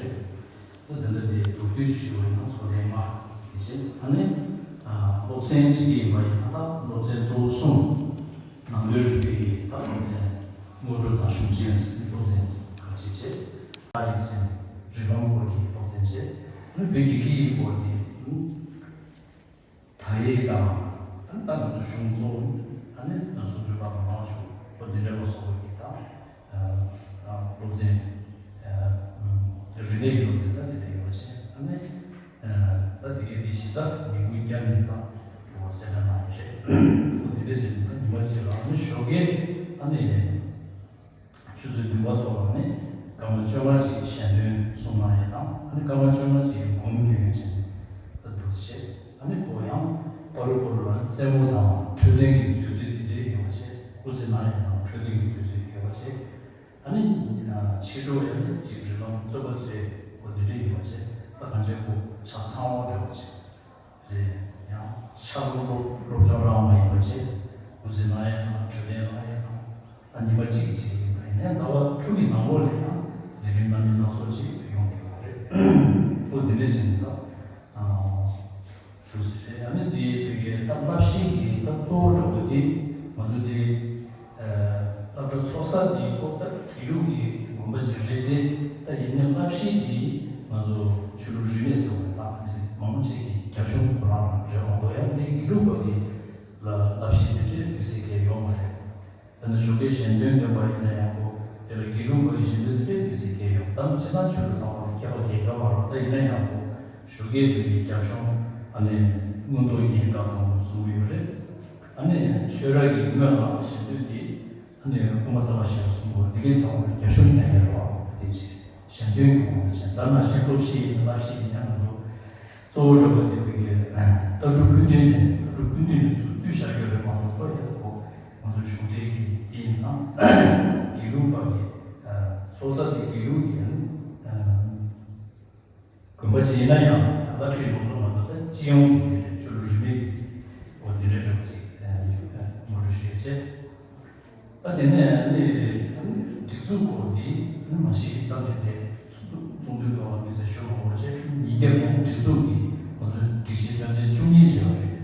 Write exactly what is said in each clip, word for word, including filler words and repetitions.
ད་དེ་འདྲ་དེ་མདོར་བསྡུས་ཤིག་ཞུ་བ་ཡིན་ན་ཚོགས་ཐེངས་ལྔ་དེ་བྱས། ཨ་ནི་སློབ་ཚན་བྱེད་ཀྱི་ཡིན་པ་ཡིན་ན། ད་སློབ་ཚན་གཙོ་བོ་གསུམ། ནང་དོན་རིག་པའི་གི་ད་སློབ་ཚན། དངོས་གྲུབ་དང་གཞུང་ཆེན་ཟེར་བའི་སློབ་ཚན་ཁག་ཅིག་བྱས། ཨ་རིག་ཚན། རིགས་ལམ་སྐོར་གྱི་སློབ་ཚན་བྱས། ཨ་ནི་བོད་ཀྱི་སྐད་ཡིག་སྐོར་གྱི། དག་ཡིག་དང་། ད་ལྟ་ང་ཚོ་གཞུང་གཙོ་བོ་ཨ་ནི་སུམ་ཅུ་པ་དང་མང་ཆུང་པོ་འདི་འདྲ་ལ་སོགས་པའི་གི་ད་སློབ་ཚན། རིག་གནས་ཀྱི་སློབ་ཚན་ད་དེ་འདྲ་ཡོད་པ་བྱས། ཨ་ནི་ད་དེ་གའི་དེ་གཞི་རྩ་ཉིན་གུང་བརྒྱབ་ནས་ད་གསལ་བསྒྲགས་གནང་ཡོད་རེད། འོ་དེ་འདྲ་བྱས་ནས་ད་ཉི་མ་གཅིག་ལ། ཨ་ནི་ཞོགས་ཀས་ཨ་ནི། ཆུ་ཚོད་བདུན་པ་ཐོག་ལ་ནི་སྐར་མ་བཅོ་ལྔ་ཅིག་ཞལ་འདོན་གསུང་གནང་ཡས་དང་། ཨ་ནི་སྐར་མ་བཅོ་ལྔ་ཅིག་སྒོམ་སྐྱོན་ཡས་བྱས་ནས་ད་འདུག་སེ་བྱས། ཨ་ནི་ཁོ་ཡང་པར་སྐོར་ལ་རྩེད་མོ་དང་འཕྲོད་བསྟེན་གྱི་དུས་ཚོད་དེ་འདྲའི་ཡོད་པ་བྱས། སྐུ་ཚེ་གནང་ཡས་དང་འཕྲོད་བསྟེན་གྱི་དུས་ཚོད་ཡོད་པ་བྱས། ཨ་ནི་ཕྱི་དྲོ་ཡང་ནི་ཅིག་རིགས་ལམ་རྩོད་པ་རྩོད་པ་དེ་འདྲའི་ཡོད་པ་བྱས། ད་གང་ཅི་ཁོ་ཆ་ཚང་བ་འདྲ་བ་བྱས། རེད། ཡང་ཆ་ཚང་སློབ་སློབ་སྦྱོང་རང་མ་ཡིན་པ་བྱས། སྐུ་ཚེ་གནང་ཡས་དང་འཕྲོད་བསྟེན་གནང་ཡས་དང་། ཨ་ཉི་མ་གཅིག་གཅིག་ཡིན་པ་ཡིན་ནའི་ཟླ་བ་དྲུག་གི་ནང་ལོགས་ལ་ཡང་ལས་རིམ་སྣ་མིན་སྣ་ཚོགས་ཅིག་ཡོང་གི་ཡོད་རེད། ཨོ་དེ་འདྲ་བྱས་ནས་ད་ཨ་འདུག་སེ་རེད། ཨ་ནི་དེ་བོད་ཀྱི་ད་བསླབ་གཞི་གི་ད་གཙོ་བོ་འདྲ་བོ་དེ་ང་ཚོ་དེ། སློབ་གྲྭ་ཚོགས་ས་འདིའི་སྐོར་ད་དགེ་ལུགས་ཀྱི་དགོན་པ་ཞིག་རེད་དེ། ད་ཡིན་ནའི་བསླབ་གཞི་འདི་ང་ཚོ་ཆོས་ལུགས་རིས་མེད་ཟེར་བ་ལ་ད་མང་ཆེ་གི་རྒྱབ་ལྗོངས་ཁོ་རང་རང་རེད་མ་གཏོགས། ཡང་དེ་དགེ་ལུགས་པ་གི་ལ་བསླབ་གཞི་དེ་འདྲའི་དམིགས་བསལ་གང་ཡང་ཡོད་མ་རེད། དཔེར་ན་ཞོགས་ཀའི་ཞལ་འདོན་འདོན་པ་ཡིན་ན་ཡང་ཁོ་དེ་ལ་དགེ་ལུགས་པ་གི་ཞལ་འདོན་དེ་འདྲའི་དམིགས་བསལ་གང་ཡང་ཡོད། ད་སྤྱིར་བཏང་ཆོས་ལུགས་ཚང་མ་ལ་ཁྱད་པར་གང་ཡང་ཡོད་མ་རེད། ད་ཡིན་ན་ཡང་ཁོ་ཞོགས་ཀའི་དུས་ཀྱི་རྒྱབ་ལྗོངས་ཨ་ནི་མངོན་རྟོགས་རྒྱན་སྐབས་དང་པོ་གསུང་གི་ཡོད་རེད། ཨ་ནི་ཆོས་ར་གི་སྔོན་ལ་ཞལ་འདོན་དེ་ཨ་ནི་དབུ་མ་རྩ་བ་ཞེས་པ་གསུང་གི་ཡོད་རེད། དེ་གའི་ཐོག་ལ་རྒྱབ་ལྗོངས་ཉག་ག་རེད་བ། དེ་ཅི་ཞལ་འདོན་གྱི་དབང་དུ་བྱས། ད་ནང་བཞིན་སློབ་གཞི་ཡིན་ན་བསླབ་གཞི་ཡིན་ན་ང་ཚོ་གཙོ་བོ་འདྲ་པོ་དེ་བོད་ཀྱི་ལྟ་གྲུབ་ཀུན་བཏུས་ནས་ལྟ་གྲུབ་ཀུན་བཏུས་ནས་ཚུར་བཏུས་བཞག་ཡོད་རེད་མ་གཏོགས། ཡག་པོ་ང་ཚོ་གཞུང་འབྲེལ་གྱི་དེ་ཡིན་ཙང་དགེ་ལུགས་པ་གི་ཚོགས་ས་དེ་དགེ་ལུགས་ཀྱི་ཨ་ནི་དགོན་པ་ཅིག་ཡིན་ན་ཡང་བསླབ་ཁྲིད་ཡོངས་རྫོགས་ང་ཚོ་ད་སྤྱི་ཡོངས་ཀྱི་དེ་རེད། ཆོས་ལུགས་རིས་མེད་ཀྱི་འོ་དེ་འདྲའི་རེ་བ་ཅིག་ངོ་སྤྲོད་ཞུ་ཡས་བྱས། ད་དེ་ནས་ཨ་ནི་སྒྲིག་འཛུགས་སྐོར་འདི་ཨ་ནི་མ་གཞི་ད་ལྟ་དེ་ཚོགས་འདུ་ཚོགས་འདུའི་ཐོག་དམིགས་བསལ་ཞུ་མ་དགོས་པ་བྱས། ཉིན་རྒྱབ་ཡང་སྒྲིག་འཛུགས་ཀྱི་ང་ཚོའི་སྒྲིག་གཞི་དོན་ཚན་བཅུ་གཉིས་བྱས་པ་རེད།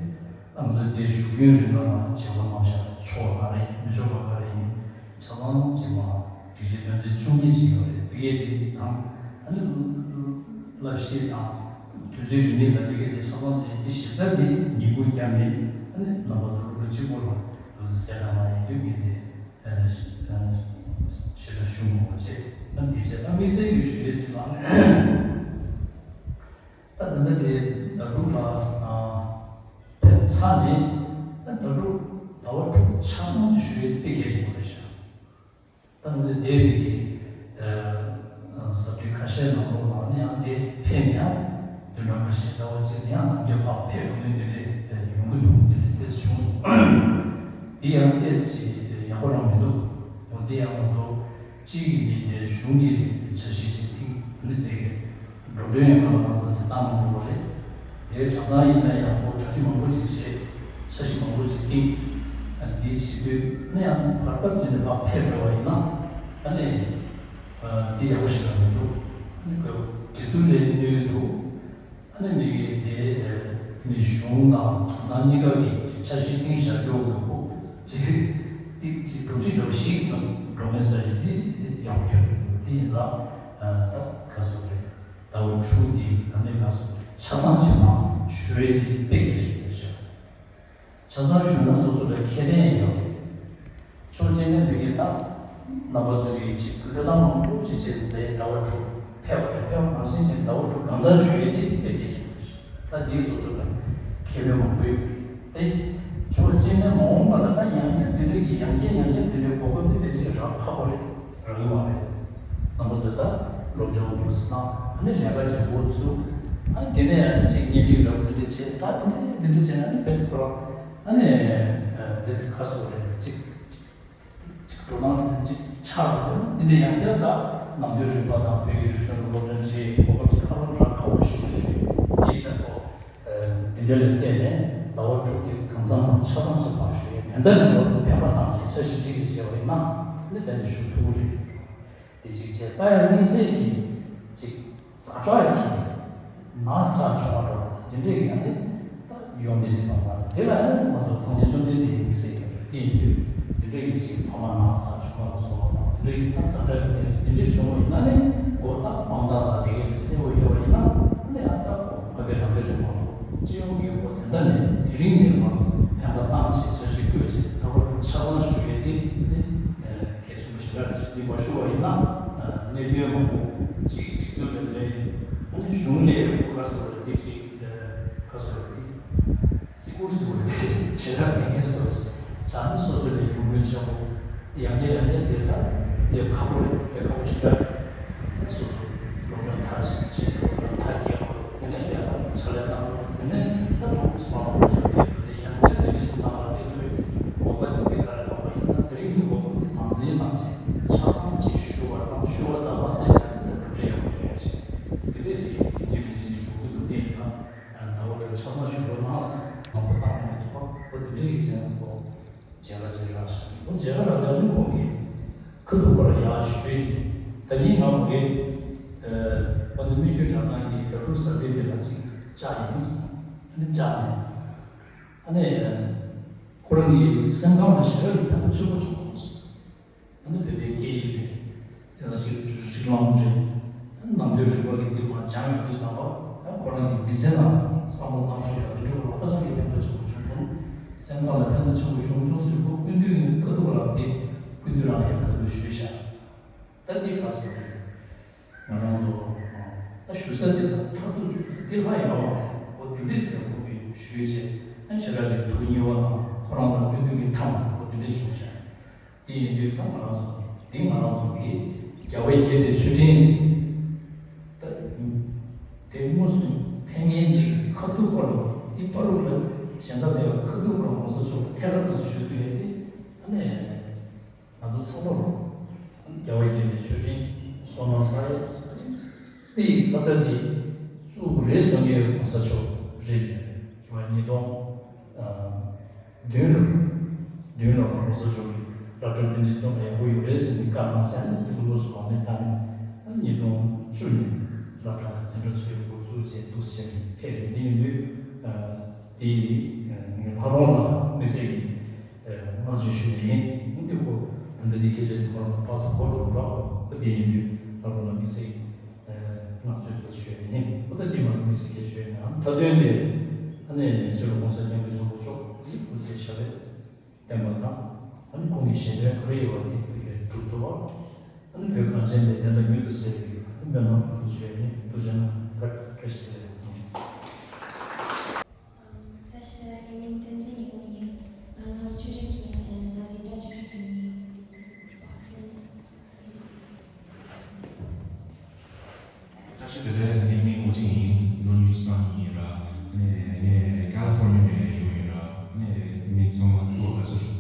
ང་ཚོའི་དེའི་བཞུགས་རྒྱུན་རིང་པོ་དང་བྱེད་སྒོ་གནང་བཞག་ཆོག་པ་ག་རེ་ཡིན། མི་ཆོག་པ་ག་རེ་ཡིན། ཆ་ཚང་གཅིག་པ་སྒྲིག་གཞི་དོན་ཚན་བཅུ་གཉིས་ཅིག་ཡོད་རེད། དེ་གའི་དེ་དང་ཨ་ནི་བསླབ་གཞི་དང་དུས་ཚོད་རིང་མིན་ལ་དེ་གའི་དེ་ཆ་ཚང་ཅན་དེ་གཞི་རྩ་དེ་ཉིན་གུང་བརྒྱབ་ནས་ཨ་ནི་རྣམ་པ་ཚོ་སློབ་ཕྲུག་གཅིག་པོ་ལ་འདུག་སེ་གསལ་བསྒྲགས་གནང་ཡིན་དུས་ངས་དེ་ཞེ་དྲག་ཞུ་མི་དགོས་པ་བྱས། ཨ་ནི་དེ་བྱས་ད་དམིགས་བསལ་གྱི་ཞུ་ཡས་ཅིག་ལ། ད་ད་ལྟ་དེ་ཟླ་དྲུག་ལ་ཕེབས་ཚར་ནས་ད་ཟླ་དྲུག་ཟླ་བ་དྲུག་ཆ་ཚང་གི་ཞུ་ཡས་དཔེ་གལ་ཆེན་པོ་རེད་ཤག་ད་ང་ཚོས་འདས་པའི་གི་ཟླ་དྲུག་ཁ་ཤས་ནང་ལོགས་ལ་ནི་ཡང་དེ་ཕེབས་ནས་ཡང་བདུན་ཕྲག་ཁ་ཤས་ཟླ་བ་གཅིག་ནས་ཡང་ནམ་རྒྱུན་ཕར་ཕེབས་འགྲོ་མཁན་དེ་འདྲས་ཡོང་གི་འདུག་དེ་འདྲས་ཏོག་ཙམ་བྱུང་སོང་། དེ་ཡང་ཏོག་ཙམ་ཡག་པོ་རང་མི་འདུག་འོ་དེ་ཡང་ང་ཚོ་གཅིག་གིས་ནི་དེ་གཞུང་གི་འཆར་གཞི་ཞིག་བཏིང་ནི་དེ་གའི་འགྲོ་གྲོན་ཡང་ག་ལ་གང་འཚམ་དེ་བཏང་གནང་འདུག་པ་རེད། དེའི་གྲྭ་ཚང་ཡིན་ན་ཡང་ཁོ་གྲ་སྒྲིག་མང་པོ་ཅིག་བྱས། འཆར་གཞི་མང་པོ་ཅིག་བཏིང་། ཨ་འདི་བྱེད་དུས་ནི་ཡང་བར་སྐབས་ཅིག་ནས་ཕར་ཕེབས་འགྲོ་བ་ཡིན་ན་ཨ་ནི་འདི་ཡག་པོ་ཞིག་རང་མི་འདུག་ཨ་ནི་ཁོ་སྒྲིག་འཛུགས་ལས་གནོད་འདུག་ཨ་ནི་མི་གི་དེ་མི་གཞུང་དང་གྲྭ་ཚང་གཉིས་ཀ་གི་འཆར་གཞི་བཏིང་བཞག་རྒྱུ་དགོས་པོ་ཅིག་ཏིག་ཅིག་སྒྲོམ་གཞི་འདྲ་བོ་ཞིག་སོང་འགྲོ་མེད་ས་ཞིག་འདི་ཡག་པོ་ཁྱོད་འདི་ཡིན་ལ། ད་ག་སོ་རེད། ཟླ་བ་དྲུག་འདི་ད་ནི་ག་སོ་ཆ་ཚང་བྱེད་མ་ཞུ་ཡས་འདི་དཔེ་གལ་ཆེན་པོ་རེད་ཤག་ཆ་ཚང་ཞུས་ན་སོ་སོ་ལ་ཁེ་ཕན་ཡོད་རེད། ཕྱོགས་གཅིག་ནས་མི་གི་ད་རྣམ་པ་ཚོ་གི་ཅིག་བློས་བཏང་མང་པོ་ཅིག་བྱས་ཏེ་ཟླ་བ་དྲུག་ཕེབས་པ་རེད། ཕེབས་པ་ནང་བཞིན་ཅིག་ཟླ་བ་དྲུག་གང་ཚང་ཞུ་ཡས་འདི་དཔེ་གལ་ཆེན་པོ་རེད་ཤག་ད་འདི་སོ་སོ་ལ་ཁེ་ཕན་མང་པོ་ཡོད་རེད་དེ། ཕྱོགས་གཅིག་ནས་མ་འོངས་པ་ལ་ད་ཡང་བསྐྱར་འདི་འདྲ་གི་ཡང་བསྐྱར་ཡང་བསྐྱར་འདི་འདྲའི་གོ་སྐབས་འདི་ཕལ་ཆེར་རག་ཁག་པོ་རེད། རག་གི་མ་རེད། རྣམ་པ་ཚོས་ད་སློབ་སྦྱོང་ཡོད་སྣང་ཨ་ནི་ལས་ཀ་བྱེད་འགོ་ཚུགས། ཨ་ནི་དེ་ནས་ཨ་ནི་ཅིག་གཉེན་སྒྲིག་འདྲ་པོ་འདི་འདྲ་བྱས། ད་དེ་ནས་འདི་འདྲ་བྱས་ན་ཨ་ནི་རྦད་དེ་ཁོ་རང་ཨ་ནི་འདི་འདི་ཁ་སོ་རེད། ཅིག་ཅིག་འགྲོ་སྟངས་ཅིག་ཆགས་འགྲོ་འདི་འདྲ་ཡང་བསྐྱར་ད་ནམ་རྒྱུན་རིམ་པ་དང་བོད་ཀྱི་རིག་གཞུང་ལ་སློབ་སྦྱོང་བྱེད་གོ་སྐབས་ཅིག་ཧ་ལམ་རག་ཁག་པོ་ཞིག་རེད། འདི་ལྟ་བུ། འདི་འདྲ་ལ་བརྟེན་ནས་ཟླ་བ་དྲུག་གི་གང་འཚམ་ཆ་ཚང་ཞིག་ཕར་ཞུ་ཡས། དེ་འདྲ་ལ་ལོ་ཕན་པ་དང་ཅིག་འཆར་གཞི་སྒྲིག་ཅིག་བྱས་པ་ཡིན་ན་ནི་དེ་ནས་ཞུ་ཐུབ་ཀྱི་རེད། དེ་གཅིག་བྱས། ད་ཡང་དམིགས་བསལ་གྱི་ཅིག་ ཛ་དྲག་གི་ན་ཚ་བྱུང་བ་འདྲ་བ་དེ་འདྲས་ཀྱི་ཡང་ནི་ད་ཡོང་མི་སྲིད་པ་མ་རེད། དེ་ལ་ཡང་ང་ཚོ་སངས་རྒྱས་བཅོམ་ལྡན་འདས་ཀྱིས་དམིགས་བསལ་གྱི་བསྟན་ཡོད། དེ་འདྲས་ཀྱི་ཅིག་ཕ་མ་ན་ཚ་བྱུང་བ་ལ་སོགས་པ་དང་དེ་འདྲས་ཀྱི་ད་ཛ་དྲག་གི་དེ་འདྲས་བྱུང་བ་ཡིན་ན་ནི་འོ་ད་དཔང་རྟགས་དང་དེ་གའི་དེ་གསལ་པོ་ཡོད་པ་ཡིན་ན་ནི་ཡང་ད་གོ་ཕ་བའི་རང་བའི་རིག་པ་ལ་སྤྱི་ཡོངས་ཀྱི་འོ་དེ་འདྲ་ནས་དེ་རིང་ནས་མར་ཕན་པ་བཏང་བྱས་འཆར་གཞི་བཀོད་བྱས་ད་བར་དུ་ཆ་ཚང་ཞུ་ཡས་དེ་ནི། གལ་ཆེན་པོ་ཞེ་དྲག་རེད། འདི་མ་ཞུ་བ་ཡིན་ན་གནད་དོན་མང་པོ་གཅིག་གིས་གཅིག་ཚོད་ལས་ལས་ཡིན། ཨ་ནི་གཞུང་ལས་ཁ་སོ་རེད། འདི་གཅིག་ཁ་སོ་རེད། འདི་བརྩི་བཀུར་ཟེར་བ་རེད། ཞེ་དྲག་མེད་མཁན་སོ་བྱས་ནས་སོ་སོ་ལས་གྲུང་དོན་ཆེན་པོ་ཡང་བསྐྱར་ཡང་བསྐྱར་དེ་ལྟར་ལས་ཁག་པོ་རེད། ལས་ཁག་པོ་ཞེ་དྲག་རེད། སོ་སོ་སློབ་སྦྱོང་མཐར་ཕྱིན་བྱས་ནས་སློབ་སྦྱོང་མཐར་སྐྱེལ་དགོས། དེ་ནས་ལས་ཀ་ཕྱག་ལས་གནང་དགོས། དེ་ནས་ད་དུང་སོ་སོ་སློབ་སྦྱོང་བྱས་ཏེ་དེ་ཡང་བསྐྱར་དེ་འདྲ་ཞིག་གནང་བ་དེ་ཚོའི་དགོངས་པ་དེ་ག་རེ་ལྷག་པ་ཡིན་ཙང་དེ་རིང་གི་དགོངས་པ་དེ་དམ་འཛིན་གནང་བྱས་ཆ་ཚང་ཅིག་ཞུ་བ་ཙམ་ཞུ་བ་ཙམ་མ་ཟད་ཀྱང་དེ་ལ་གྲུབ་འབྲས་ཡག་པོ་ཡོང་ཡ་ཞིག་དེ་འདྲ་ཞིག་ཡིན་གཅིག་མིན་གཅིག་ཞིག་འགྲོ་གི་འདུག་དེ་ཡིན་ཙང་ཟླ་བ་དྲུག་ཆ་ཚང་ཞུ་བ་གནང་། མང་པོ་བཏང་མ་ཐུབ་པ་ཁོ་དེ་འདྲ་ཡིན་ཙང་ཁོ། མཇལ་ཁ་ཅིག་རག་ཤག་ཁོ་མཇལ་ཁ་རག་ཡག་ནི་ཁོང་གིས་ཁ་ཐུག་ཁོ་ལ་ཡག་ཞུས་ཡིན། ད་ནི་ང་མོ་གིས་ཨ་ནི་སྨད་རྒྱུད་གྲྭ་ཚང་གི་དྭགས་པོ་གསར་སྤེལ་དེ་ལ་ཅིག་བཅར་ཡིན་ཟེར། ཨ་ནི་བཅར་ནས་ཨ་ནི་ཁོ་རང་གི་སེམས་ཁམས་ལ་ཞེ་དྲག་གི་ཕན་ཐོགས་ཆེན་པོ་བྱུང་སོང་ཟེར། ཨ་ནི་བོད་པའི་སྐད་ཡིག་རེད། དེ་ལ་ཞིག་རིགས་ལམ་རེད། ནང་དོན་རིག་པ་གི་འདི་མ་སྦྱངས་ཡོང་དུས་ཙམ་པ་ཡང་ཁོ་རང་གི་མི་ཚེ་ནང་བསམ་བློ་བཏང་ཕྱོགས་ཡང་དེ་འདྲ་བ་ཧ་ཅང་གི་ཕན་ཐོགས་ཆེན་པོ་བྱུང་སོང་། སེམས་ཁམས་ལ་ཕན་ཐོགས་ཆེན་པོ་བྱུང་བྱུང་ཟེར་ཁོ་སྐུ་མདུན་ཁ་ཐུག་ལ་དེ་སྐུ་མདུན་རང་ཡང་ཁ་ཐུག་ཞུས་ཤག་ད་འདི་ག་ཟེར་རེད། ང་རང་ཚོ་ད་ཞུ་ས་དེ་དང་མཐར་ཐུག་ཞུ་ས་དེ་ལྷ་ཡིན་པ་མ་རེད། འོ་དེ་འདྲས་ཞིག་ལ་ཁོང་གིས་ཞུས་བྱས་ཨ་ཞེ་དྲག་གི་ཐུགས་མཉེས་པ་དང་ཁོ་རང་ལ་སྐུ་མདུན་གྱི་ཐང་འོ་དེ་འདྲས་བྱུང་ཤག་དེ་ཡིན་དུས་ད་ང་རང་ཚོ་དེ་ང་རང་ཚོ་གི་རྒྱལ་བ་དགྱེས་པའི་མཆོད་སྤྲིན་ཟེར། ད་དེ་དངོས་སུ་ཕན་ངེས་ཅིག་ཁ་ཐུག་པར་འདི་པ་རུ་ལ་གཞན་དག་མེད་པར་ཁ་ཐུག་པར་གོང་ས་མཆོག་ཐད་ཀར་དུ་ཞུ་དུས་ཡོད་དེ་ཨ་ནི་ང་ཚོ་ཚང་མར་རྒྱལ་བ་དགྱེས་པའི་མཆོད་སྤྲིན་བསོད་ནམས་བསགས་ཡས་དེ་ཡི་སློབ་གྲྭ་འདི་བཙུགས་རེད་གསུང་གི་ཡོད་གོང་ས་མཆོག་རེད། ཉིས་སྟོང་བདུན་ལོར་བདུན་ལོར་གོང་ས་མཆོག་གིས་སློབ་གྲྭ་འདི་འདྲ་བཙུགས་ན་ཡག་པོ་ཡོད་རེད་ཟེར་ནས་བཀའ་གནང་བྱས་ནས་དེ་ལོ་སུ་གོང་ནས་ད་ནས་ཉིས་སྟོང་བཅུ་ནས་སློབ་གྲྭ་འཛིན་གྲྭ་ཚོས་འགོ་འཛུགས་བྱས་འདུག་ཟེར་ནས་ཕེབས་རེད། དེ་ཡིན་དུས་དེ་ལྷ་རོང་ལ་དམིགས་བསལ་གྱི་བསྔགས་བརྗོད་ཞུ་ཡས་ཡིན། དེ་ཁོ་ད་ལྟ་འདི་སྐད་ཆ་འདི་ཁོ་རང་ལ་ཕར་ཚུར་གོ་འགྲོ་འགྲོ་ཁོ་དེ་ཡིན་དུས་ལྷ་རོང་ལ་དམིགས་བསལ་གྱི་བསྔགས་བརྗོད་དུ་ཞུ་ཡས་ཡིན། ཁོ་ད་འདི་མ་དམིགས་བསལ་གྱི་ཞུ་ཡས་ཡིན། མཐའ་དོན་དེ་ཨ་ནི་ཕྱི་ལོ་གོང་ས་སྐྱབས་མགོན་ཆེན་པོ་མཆོག་གི་སྐུ་ཚེ་ཞབས་པད་བརྟན་པ་དང་ཨ་ནི་ཁོང་གི་བཞེད་དོན་ག་རེ་ཡོད་པ་དེ་ཕུལ་བའི་གྲུབ་ཐུབ་པ་ཨ་ནི་བོད་གངས་ཅན་པའི་བདེན་མཐའ་མྱུར་དུ་གསལ་བའི་ཨ་ནི་སྨོན་ལམ་ཞུ་ཡས་ཡིན། ཐུགས་རྗེ་གནང་། བཀྲ་ཤིས་བདེ་ལེགས། བཀྲ་ཤིས་བདེ་ལེགས། ངའི་མིང་བསྟན་འཛིན་ཉི་མ་ཡིན། ང་ལོ་བཅུ་དྲུག་ཡིན། ང་འཛིན་གྲྭ་བཅུ་དྲུག་ཏུ་ཡིན། བཀྲ་ཤིས་བདེ་ལེགས། ངའི་མིང་ངོ་ཆེན་ཡིན། ལོ་ཉི་ཤུ་རྩ་གཉིས་ཡིན་ར། ངས་ངས་ཀ་ལི་ཧྥོར་ནི་ཡ་ནས་ཡོང་ཡིན་ར། ངས་མི་ཚང་མ་ཐུག་པ་དགའ་བསུ་ཞུ།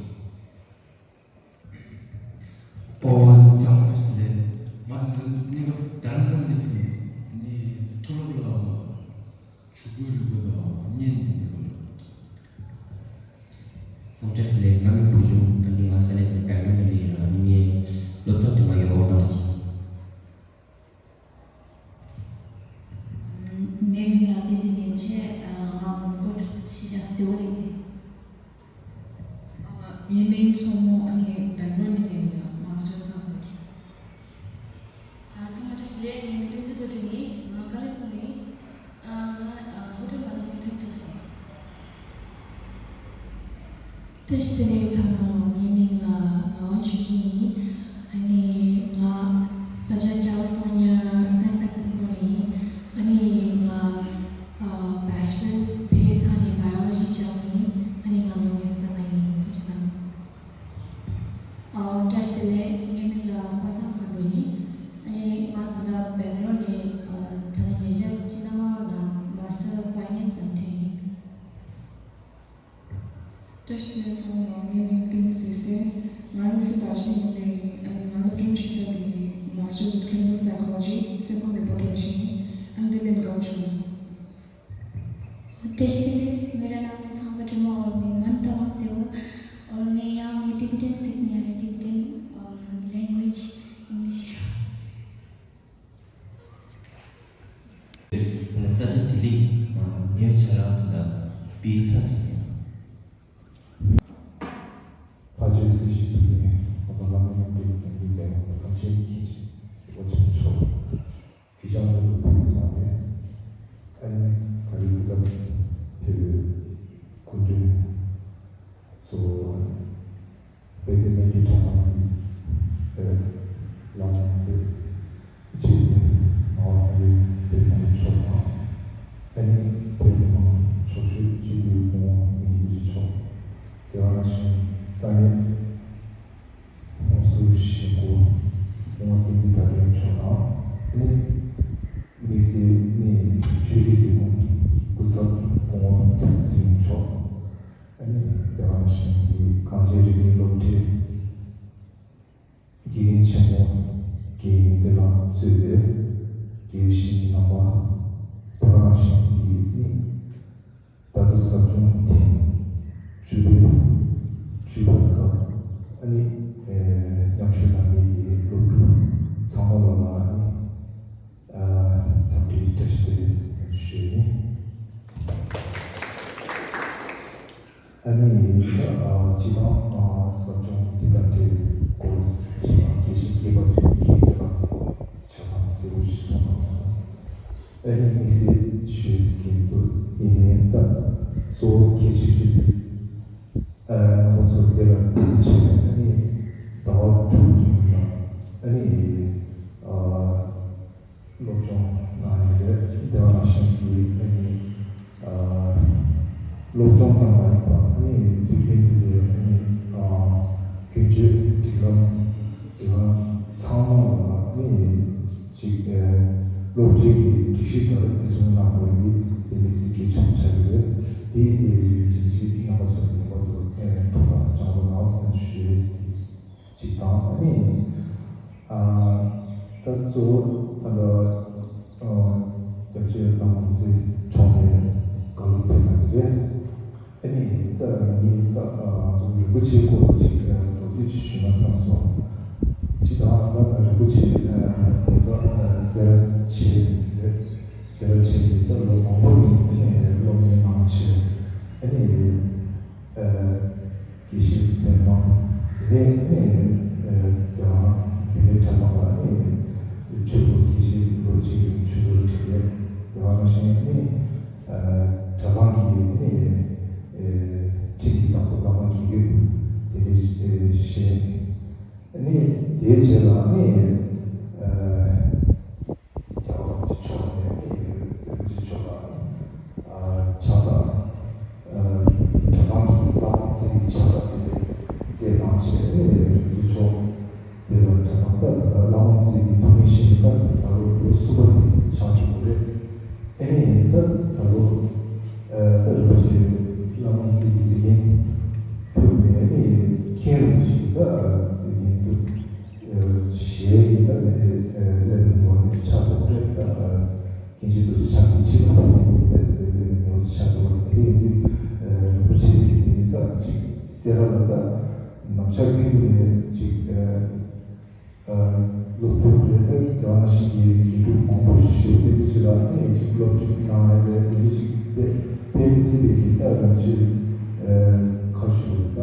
ཨོ་ཚང་མ་བཀྲ་ཤིས་བདེ་ལེགས། ང་འདི་གནས་སྐབས་རྡ་རམ་ས་ལ་ནས་ཕེབས་ཡིན། ནི་མཐོ་སློབ་ལ་ཕྲུ་གུའི་རིག་པ་དང་བརྙན་འདི་འདི་ལ། ཨོ་བཀྲ་ཤིས་བདེ་ལེགས། ང་མིང་བུ་ཆུང་། ད་ནི་ང་ས་གནས་འདི་སྦེང་ལོར་ནས་ཡིན་ལ། ནི་ངའི་སློབ་སྦྱོང་དེ་མ་ཡོད་པ་ནང་བཞིན། ངའི་མིང་ལ་བསྟན་འཛིན་རྒྱན་ཆེ། ང་མོན་གྷོར་གཞིས་ཆགས་བདེ་པོ་གླིང་ནས། ངའི་མིང་མཚོ་མོ། ཨ་ནི་སྦེང་ལོར་ནས་ཡིན་ལ། མ་སི་ཊར་བསགས་ཟིན། ཚང་མ་བཀྲ་ཤིས་བདེ་ལེགས། ངའི་མིང་བསྟན་འཛིན་བུ་ཆུང་ཡིན། ང་ཀ་ལིམ་པོང་ནས་ཡིན། ང་ཧུ་ཀྲུང་མ་ལ་ནས་ཐོན་ཚར་སོང་། བཀྲ་ཤིས་བདེ་ལེགས་ཚང་མ་ལ། ངའི་མིང་ལ་ངག་དབང་ཆོས་སྐྱིད་ཡིན། ཨ་ནི་ང་ས་ཆ་ཀ་ལི་ཧྥོར་ནི་ཡ་སན་ཧྥ་རན་སིས་ཀོ་ནས་ཡིན། ཨ་ནི་ང་ཨ་བེ་ཆི་ལར་བོད་ཡིག་ཚང་ནས་བ་ཡོ་ལོ་ཇི་སྦྱངས་ཡིན། ཨ་ནི་ང་ལོ་ཉི་ཤུ་རྩ་ལྔ་ཡིན། ཐུགས་རྗེ་གནང་། ཨ་བཀྲ་ཤིས་བདེ་ལེགས། ངའི་མིང་ལ་པ་སངས་དཀར་པོ་ཡིན། ཨ་ནི་ང་ད་ལྟ་སྦེང་ལོར་ནས་ཨ་ད་ལྟ་ཉེ་ཆར་ཕྱི་ཟླ་ལྔ་པ་ནང་མ་སི་ཊར་ཕ་ཡི་ནན་སི་ནང་ཐོན་ཡིན། བཀྲ་ཤིས་བདེ་ལེགས་ཚང་མ་ལ། ངའི་མིང་བསྟན་འཛིན་བསེ་ཚེ། ང་རང་ས་དར་ཤིང་ནས་ཡིན། ཨ་ནི་ང་སློབ་སྦྱོང་བྱེད་ས་དེ་ནི་Masters in Clinical Psychology, Second Reporter ཞིག་ཡིན། ཨ་ནི་འདི་ལན་གང་བྱུང་། བཀྲ་ཤིས་བདེ་ལེགས། མི་ར་ནང་མི་ཚང་མ་དྲི་མ་འོར་མི་ངན་ཏང་ཟེར་བ་འོར་མི་ཡང་མི་Tibetan Sign ཡང་Tibetan language English། ལིང་ངེའུ་ཆ་ར་ལ་པི་ཚ་སི་སི། ཕ་ཆོས་སྲིད་ཞུ་ཚུགས་ནས་ཁོང་ཚོ་བླ་མའི་རྣམ་འདྲེན་གྱི་དམ་པའི་ལས་དབང་དུ་ཐམས་ཅད་ཀྱིས་གཟིགས་པ་ཆེན་པོ་མཆོག་གིས་ཀྱང་ལོ་དུ་ཕུལ་བའི་ངང་ནས། ཨ་ནི་ད་རེས་འདི་ལ་ཕེབས་པའི་སྐུ་མགྲོན་གཙོ་བོ་དཔལ་ལྡན་སྨད་རྒྱུད་གྲྭ་ཚང་གི་བླ་མ་རྩེ་ཆེན་ངག་དབང་བསམ་ཡས་པའི་བསམ་ཡས་མཆོག་དང་། ཨ་ནི་བོད་མི་མང་ཕྱོགས་བཞུགས་སྤྱི་འཐུས་སྐུ་ངོ་མི་ཉིད་མཆོག་དེ་བ་ནང་བཞིན་ས་གནས་ཧོན་སུར་གཞིས་འགོ་སྐུ་ངོ་བསྟན་འཛིན་དར་རྒྱས་མཆོག་དང་། ཨ་ནི་དམིགས་བསལ་ནི་ཆོས་རིག་ལས་ཁུངས་སྐུ་ཚབ་སྐུ་ངོ་ཐུབ་བསྟན་མཆོག་ཨ་ནི་དེ་བ་ནང་བཞིན་གྱི་གངས་ཅན་རིག་གནས་སློབ་གྲྭའི་དགེ་རྒན་ཆེན་མོ་དགེ་རྒན་དེ་ལ་གཙོས་པའི་དགེ་བཤེས་རྣམ་པ། དེ་བ་ནང་བཞིན་གྱི་ནི་ད་དུང་ཟབ་སྦྱོང་ཐེངས་བཅུ་པའི་བཅུ་པའི་སྐབས་ཨ་ནི་མཉམ་ཞུགས་གནང་མཁན་གྱི་སློབ་ཕྲུག་ཚང་མ་ལ་ལ་ཨ་ནི། འཚམས་འདྲིའི་བཀྲ་ཤིས་བདེ་ལེགས་ཞུ་ཡིན། ཨ་ནི་སྤྱི་བཏང་ཟབ་སྦྱོང་འདི་དང་འབྲེལ་བའི་སྐོར་དེ་དགེ་བཤེས་དགེ་བ་རིན་པོ་ཆེ་ལགས་ཀྱིས་ཆ་ཚང་གསལ་པོ་ཞིག་གསུངས་གནང་སོང་། ཨ་ནི་དམིགས་བསལ་ཞུ་ཡིན་གྱི་འདུག་ཡིན་ནའི་ད་གཙོ་བོ་གལ་ཆེ་ཤོས་དེ། རྣམ་པ་ཚོ་དེ་ལ་བསྟུན་བྱས་ནས་ཨ་ནི་ཟླ་བ་དྲུག་རིང་ལ་ཨ་ནི་སློབ་སྦྱོང་གནང་ཡས་རེད། དེ་བ་ནང་བཞིན་གྱི་ཨ་ནི་སློབ་སྦྱོང་ཙམ་མ་ཡིན་པ་ཨ་ནི་དུས་རྒྱུན་དུ་ལས་ཨ་ནི་ཀུན་སྤྱོད་སྒྲིག་ལམ་སྒྲིག་ལམ་ཚང་མ་ལ་ཨ་ནི། ཅིག་ཨེ། སློབ་ཁྲིད་ཀྱི་སྒྲིག་གཞི་ལྟར་བརྩི་སྲུང་གནང་དགོས་ཡིན། དེ་ནི་སྲིད་ཀྱི་ཆ་ཆགས་ཀྱི་རེད། དེ་ཡིན་ཅིག་ཅིག་རྣམ་པ་ཚོ་ངེས་པར་དུ་ཨེ་ཐུགས་ལ་བཅངས་རོགས་གནང་ཟེར་ཞུ་ཅིག་དང་ཨ་ནི། ཨ། ད་གཙོ་བོ་ད་ལྟ་ཨ། སྐྱབས་རྗེ་བླ་མ་རྩེ་མཆོག་ནས་བཀའ་སློབ་ཕེབས་གནང་གི་རེད། ཨ་ནི་ད་ངས་ད་ཨ་རིན་པོ་ཆེའི་སྐོར་ཅིག་ཨ་མདོར་བསྡུས་ཅིག་ཞུས་ན་བསམ་སོང་། སྤྱིར་བཏང་ད་ད་རིན་པོ་ཆེ་ཨ་གདན་ས་ཨ་སེ་ར་བྱེས་རེད། སེ་ར་བྱེས་ཀྱི་ད་ལོ་མང་པོ་རིང་ཨ་ནི་སློབ་གཉེར་གནང་བྱས་ཨ་ནི་ཨ་དགེ་བཤེས་དོན་གནང་། དེ་ནས་ཨ་ནི་ཨ་དེ་བ་རྒྱུན་ལས་གྲྭ་ཚང་ལ་ཨ་ནི་ཆོས་སྒོ་དགེ་བཤེས་ལོ་གཅིག་རིང་ཆོས་སྒོར་ཁྲིད་ཡོད། དེ་བ་ནང་བཞིན་ཨ་ནི། གྲྭ་ཚང་གི་ནི་ཁྲིམས་ཀྱི་བདག་པོ་བླ་མ་དགེ་འོད་དེ་འདྲའི་བཞེས་ནི་དེའི་རྗེས་ལ་ནི་རྒྱལ་བ་རིན་པོ་ཆེ་མཆོག་ནས་ནི་རིན་པོ་ཆེ་མཆོག་ལ་ནི་ཕྱག་རྟགས་གྲྭ་ཚང་གི་བླ་མ་མཛད་པའི་ཕྱག་རྟགས་དེ་འདྲ་མཛད་གནང་བྱས་ནི་རིན་པོ་ཆེ་མཆོག་དེ་ལ་གྲྭ་ཚང་ད་ལྟ་བླ་མ་རྩེ་གི་ཐུགས་རིང་ཞིག་ད་ད་ལོ་ལོ་གསུམ་པ་དེ་ཆགས་ཀྱི་ཡོད་རེད། ཨ་ནི་ད་ད་ལོ་ད་རིན་པོ་ཆེ་བླ་མ་རྩེ་གི་མཛད་འགན་ཕུལ་ནས་ཨ་ནི་མཁན་རིན་པོ་ཆེ་ད་མཛད་འགན་དུ་ཞལ་གྱི་ད་དེ་འདྲ་སླེབས་ཡོང་བ་དེ་ཆགས་ཀྱི་ཡོད་རེད། ད་མཁན་ཆེན་རྡོ་རྗེ་འཆང་གི་ཁྲི་ལ་ཕེབས་ནས་དེ་འདྲ་སླེབས་ཡོང་བ་ཆགས་ཀྱི་ཡོད་རེད། དེ་ཡིན་དུས་རིན་པོ་ཆེ་གི་དེ་ད་ཅིག་སེ་ར་ལ་ད་ནམ་ཞག་ཀུན་ཏུ་ནས་ཅིག་སློབ་ཕྲུག་རེད། ད་དེ་བ་ཞིག་གི་དགེ་ཕྲུག་མང་པོ་ཞིག་ཞུགས་ཏེ་དེ་ཅིག་ལ་ནས་ཅིག་སློབ་ཁྲིད་གནང་ཡ་རེད། དེ་འདྲ་ཅིག་དེ་ཕེབས་མི་སྲིད་པའི་གི་ད་རང་ཅིག་ཁ་ཞུ་ད།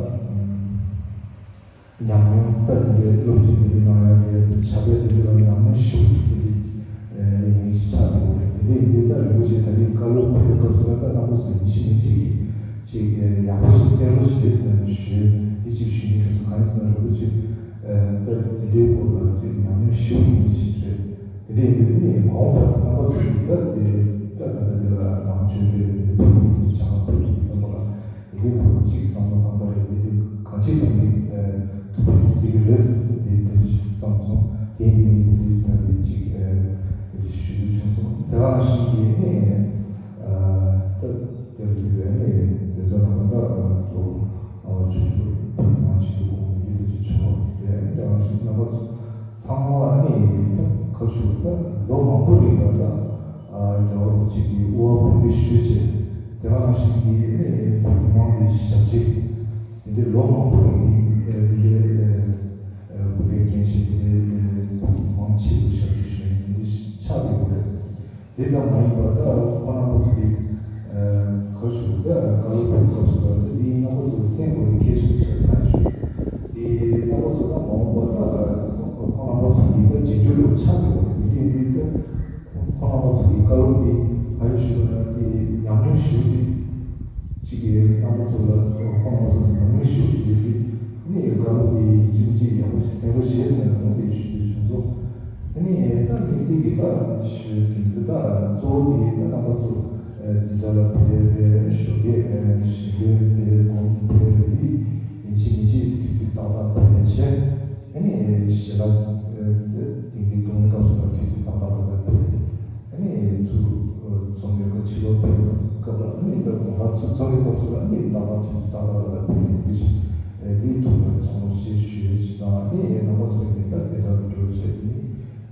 ཉམས་མྱོང་ལྟ་བུ་རེད། སློབ་ཁྲིད་དེ་འདྲ་གནང་ཡ་རེད། བྱ་བའི་དེ་འདྲ་ལ་ཉམས་མྱོང་ཞིབ་པོ་དེ་འདྲ་ཡིན་ཆགས་འདུག་རེད། དེ་འདྲ་ཡིན་དུས་ད་རིན་པོ་ཆེ་ད་རིང་བཀའ་སློབ་ཕེབས་སྐབས་སུ་ད་རྣམ་པ་ཚོ་ཡིན་གཅིག་མིན་གཅིག་གིས་ཅིག་ཡག་པོ་ཞིག་གསལ་པོ་ཞིག་རེད་ཟེར་ནས་ཞུས། དེ་ཅིག་ཞུ་སྙིང་བྲོ་སོང་། གང་ཡིན་ཟེར་ན་རིན་པོ་ཆེ་ད་དེ་འདྲའི་སྐོར་ལ་ཅིག་ཉམས་མྱོང་ཞིབ་པོ་ཡིན་ཞིག་རེད། དེ་འདྲ་ཡིན་དུས་ནི་མ་འོངས་པར་རྣམ་པ་ཚོ་གིས་ད་དེ་ད་ད་ལྟ་དེ་ལ་ནང་ཆོས་རེད། དེ་འདྲ་ཕུལ་དགོས་ཀྱི་བྱ་བ་ཕུལ་དགོས་ཀྱི་ཙམ་པ་ལ། དེ་གའི་བུ་གཅིག་བསམ་བློ་བཏང་པ་རེད། དེ་གང་ཅིའི་ཐོག་ནས་ཐུགས་ཕན་གསོས་ཀྱི་རེད་ཟེར་ཏེ་དེ་འདྲ་ཞིག་བསམ་སོང་། དེ་ཡིན་དུས་དེ་འདྲའི་ཐབས་ལ་གཅིག་དེ་འདྲ་ཞུ་རྒྱུ་བྱུང་སོང་། དེ་ག་ནང་བཞིན་གྱི་ནས་ད་དེར་འདུས་པའི་ནས་ཟས་ཚོ་རྣམ་པ་ད་ཚོ་ཆུ་ཆུ་ཕུལ་གནང་བྱེད་དུ་དགོངས་ནས་དེ་འདྲ་ཞིག་བྱུང་བ་རེད། དེ་ག་ནང་བཞིན་རྣམ་པ་ཚོ། ཚང་མ་ཨ་ནི་ད་ག་ཞུ་ད་ལོ་མང་པོ་རིང་ལ་ད་རྒྱལ་བ་རིན་པོ་ཆེ་གི་དབུ་བ་དཔུང་འདེགས་ཞུས་བྱས། དེ་ག་ནང་བཞིན་གྱི་ཨ་ནི་བོད་མི་མང་གི་ཞབས་ཕྱི་དེ་འདྲའི་ལོ་མང་པོ་རིང་དེ་འདྲའི་བོད་པའི་རྒན་གཞོན་དེ་འདྲའི་བོད་མི་མང་ཆེད་དུ་ཞབས་ཕྱི་ཞུས་ནས་དེ་འདྲའི་ཆགས་ཡོད་པ་རེད། དེ་ཙམ་མ་ཡིན་པར་ད་ཁོང་རྣམ་པ་ ཞུ་གི་གཅིག་གི་རྣམ་པ་ཚོ་ལ་ཁོང་རྣམ་པ་ཚོ་ནས་ཉམས་མྱོང་ཞུ་ཞུ་གི་ནི་དགའ་པོ་དེ་ཡིན་གཅིག་མིན་གཅིག་ཡག་པོ་ཞིག་གསན་རོགས་བྱེད་ཟེར་ནས་ངོ་དེ་ཞུ་རྒྱུ་བྱུང་སོང་། ཨ་ནི་ད་དམིགས་བསལ་གྱི་ད་ཞུ་གི་འདུག་ད་གཙོ་བོ་དེ་ད་རྣམ་པ་ཚོ་འཛིན་གྲྭ་ལ་ཕེབས་པའི་ཞོགས་ཀས་ཞིང་ཁའི་ཕེབས་དགོང་ཕེབས་དེ་ཡིན་གཅིག་མིན་གཅིག་དུས་ཚོད་ཏག་ཏག་ཕེབས་བྱས། ཨ་ནི་ཞལ་ལག་ཏིང་ཏིང་གཏོང་བའི་སྐབས་སུ་ལ་དུས་ཚོད་ཏག་ཏག་ལ་ཕེབས། ཨ་ནི་ཚུར་འཛོམས་པའི་སྐབས་ཕྱི་ལོགས་ཕེབས་སྐབས་ལ་ཨ་ནི་ད་དགོང་དག་ཚུར་འཛོམས་པའི་སྐབས་སུ་ལ་ཨ་ནི་ཏག་ཏག་དུས་ཚོད་ཏག་ཏག་ལ་ཕེབས་ཡོང་གི་ཞིག་དེའི་ཐོག་ལ་བྱང་བ་ཞེས་ཞུ་ཡས་ཞིག་དང་ཨ་ནི་རྣམ་པ་ཚོ་ནི་ད་འཛིན་གྲྭ་རུ་འགྲོ་བྱས་ནི་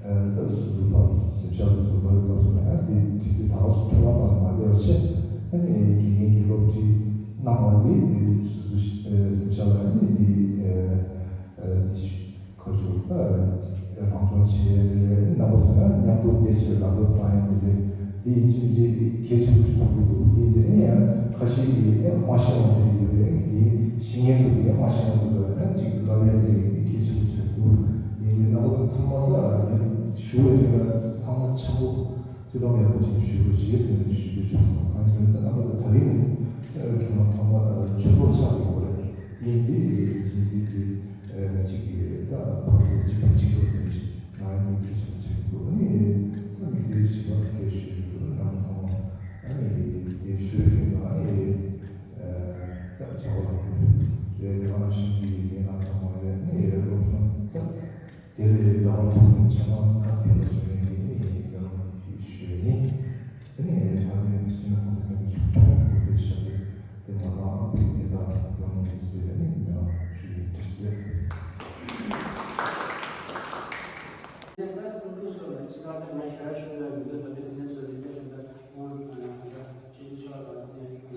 ད་སོ་སོའི་བར་གཟིམ་ཤག་ལ་འཛོམས་པའི་སྐབས་སུ་ལ་ཡང་དེ་དུས་ཚོད་ད་ག་སུ་འཕྲོ་བརླག་བཏང་ནས་མ་བསྡད་པ་བྱས་ཨ་ནི་དགེ་རྒན་གྱིས་སློབ་ཁྲིད་གནང་བ་དེ་དེ་སོ་སོའི་གཟིམ་ཤག་ལ་ཨ་ནི་དེ་དེ་ཁ་ཤོར་ད་རང་སྦྱོང་བྱས་རེད། རྣམ་པ་ཚོ་ཡང་མཉམ་དུ་བསྡད་བྱས་ལག་པ་བཏང་ཡ་དེ་རེད། དེ་ཡིན་གཅིག་མིན་གཅིག་གལ་ཆེན་པོ་ཞིག་མཐོང་གི་འདུག་ཡིན་དེ་ནས་ཡང་ཁ་ཤས་ཀྱིས་ཨེ་མ་ཤེས་པ་དེ་ཡོད་རེད། དེ་ཤེས་མཁན་ཚོ་གིས་ཨེ་མ་ཤེས་པ་དེ་ལ་ཡང་གཅིག་ལབ་ཡ་དེ་གལ་ཆེན་པོ་ཞིག་འདུག་ཡིན་དེ་རྣམ་པ་ཚོ་ཚང་མ་ད་ཡང་ཞུ་བའི་རིང་ལ་ཚང་མ་འཆམ་པོ་སྤྱི་བཏང་ཡག་པོ་ཅིག་ཞུ་རོགས་བྱེད་ཟེར་ནས་ཞུ་རྒྱུ་བྱུང་སོང་། གང་ཡིན་ཟེར་ན་ད་རྣམ་པ་ཚོ་ད་རིང་ནས་ཁྱོད་རང་ཚང་མ་ད་ཆོས་ལོག་ཆགས་ཡོད་པ་རེད། ཡིན་དེ་ཡིན་དེ་དེ། གཅིག་གིས་ད་ཕར་ཚུར་གཅིག་དང་གཅིག་ལ་ནས་ང་ཡང་ཁྱེད་ཆེན་ཆེན་འདུག་ཨ་ནི་ད་དམིགས་བསལ་ཞིག་ལ་སྐད་ཞུས་འདུག་རྣམ་པ་ཚང་མ་ཨ་ནི་དེ་ཞུ་མཁན་དང་ཨ་ནི་ད་བྱ་བ་ལ་རེད། དེ་ག་ནང་བཞིན་གྱི་ངའི་ང་ཚང་མ་ལས་ཨ་ནི་སློབ་སྦྱོང་ད་དེ་ལས་ཟླ་བ་དྲུག་རིང་ཆ་ཚང་ཁ་ཕྱེ་ལ་བྱུང་ནས་ཨ་ནི་ཡང་ཞུ་ཡིན། དེ་ནས་ད་ལྟའི་སྤྱི་ནོར་གོང་ས་སྐྱབས་མགོན་ཆེན་པོ་མཆོག་གི་སྐུ་ཚེ་ཞབས་པད་དེ་མ་ཐག་ཨ་ཕའི་དེ་དག་ཡོང་ནས་ཟེར་ནས་ཡང་ཞུ་ཡིན། ཐུགས་རྗེ་ཆེ། ད་ཀུན་སློང་སོགས་ལ་ཕྱི་ཁ་ད་ང་ཞར་ཞུ་ཡ་མི་འདུག་ད་དེ་ནས་ཚོ་ལས་ཀ་ཞུ་ད་ཁོང་ང་ད་ཆོས་ཕྱོགས་ལ་ནས། ད་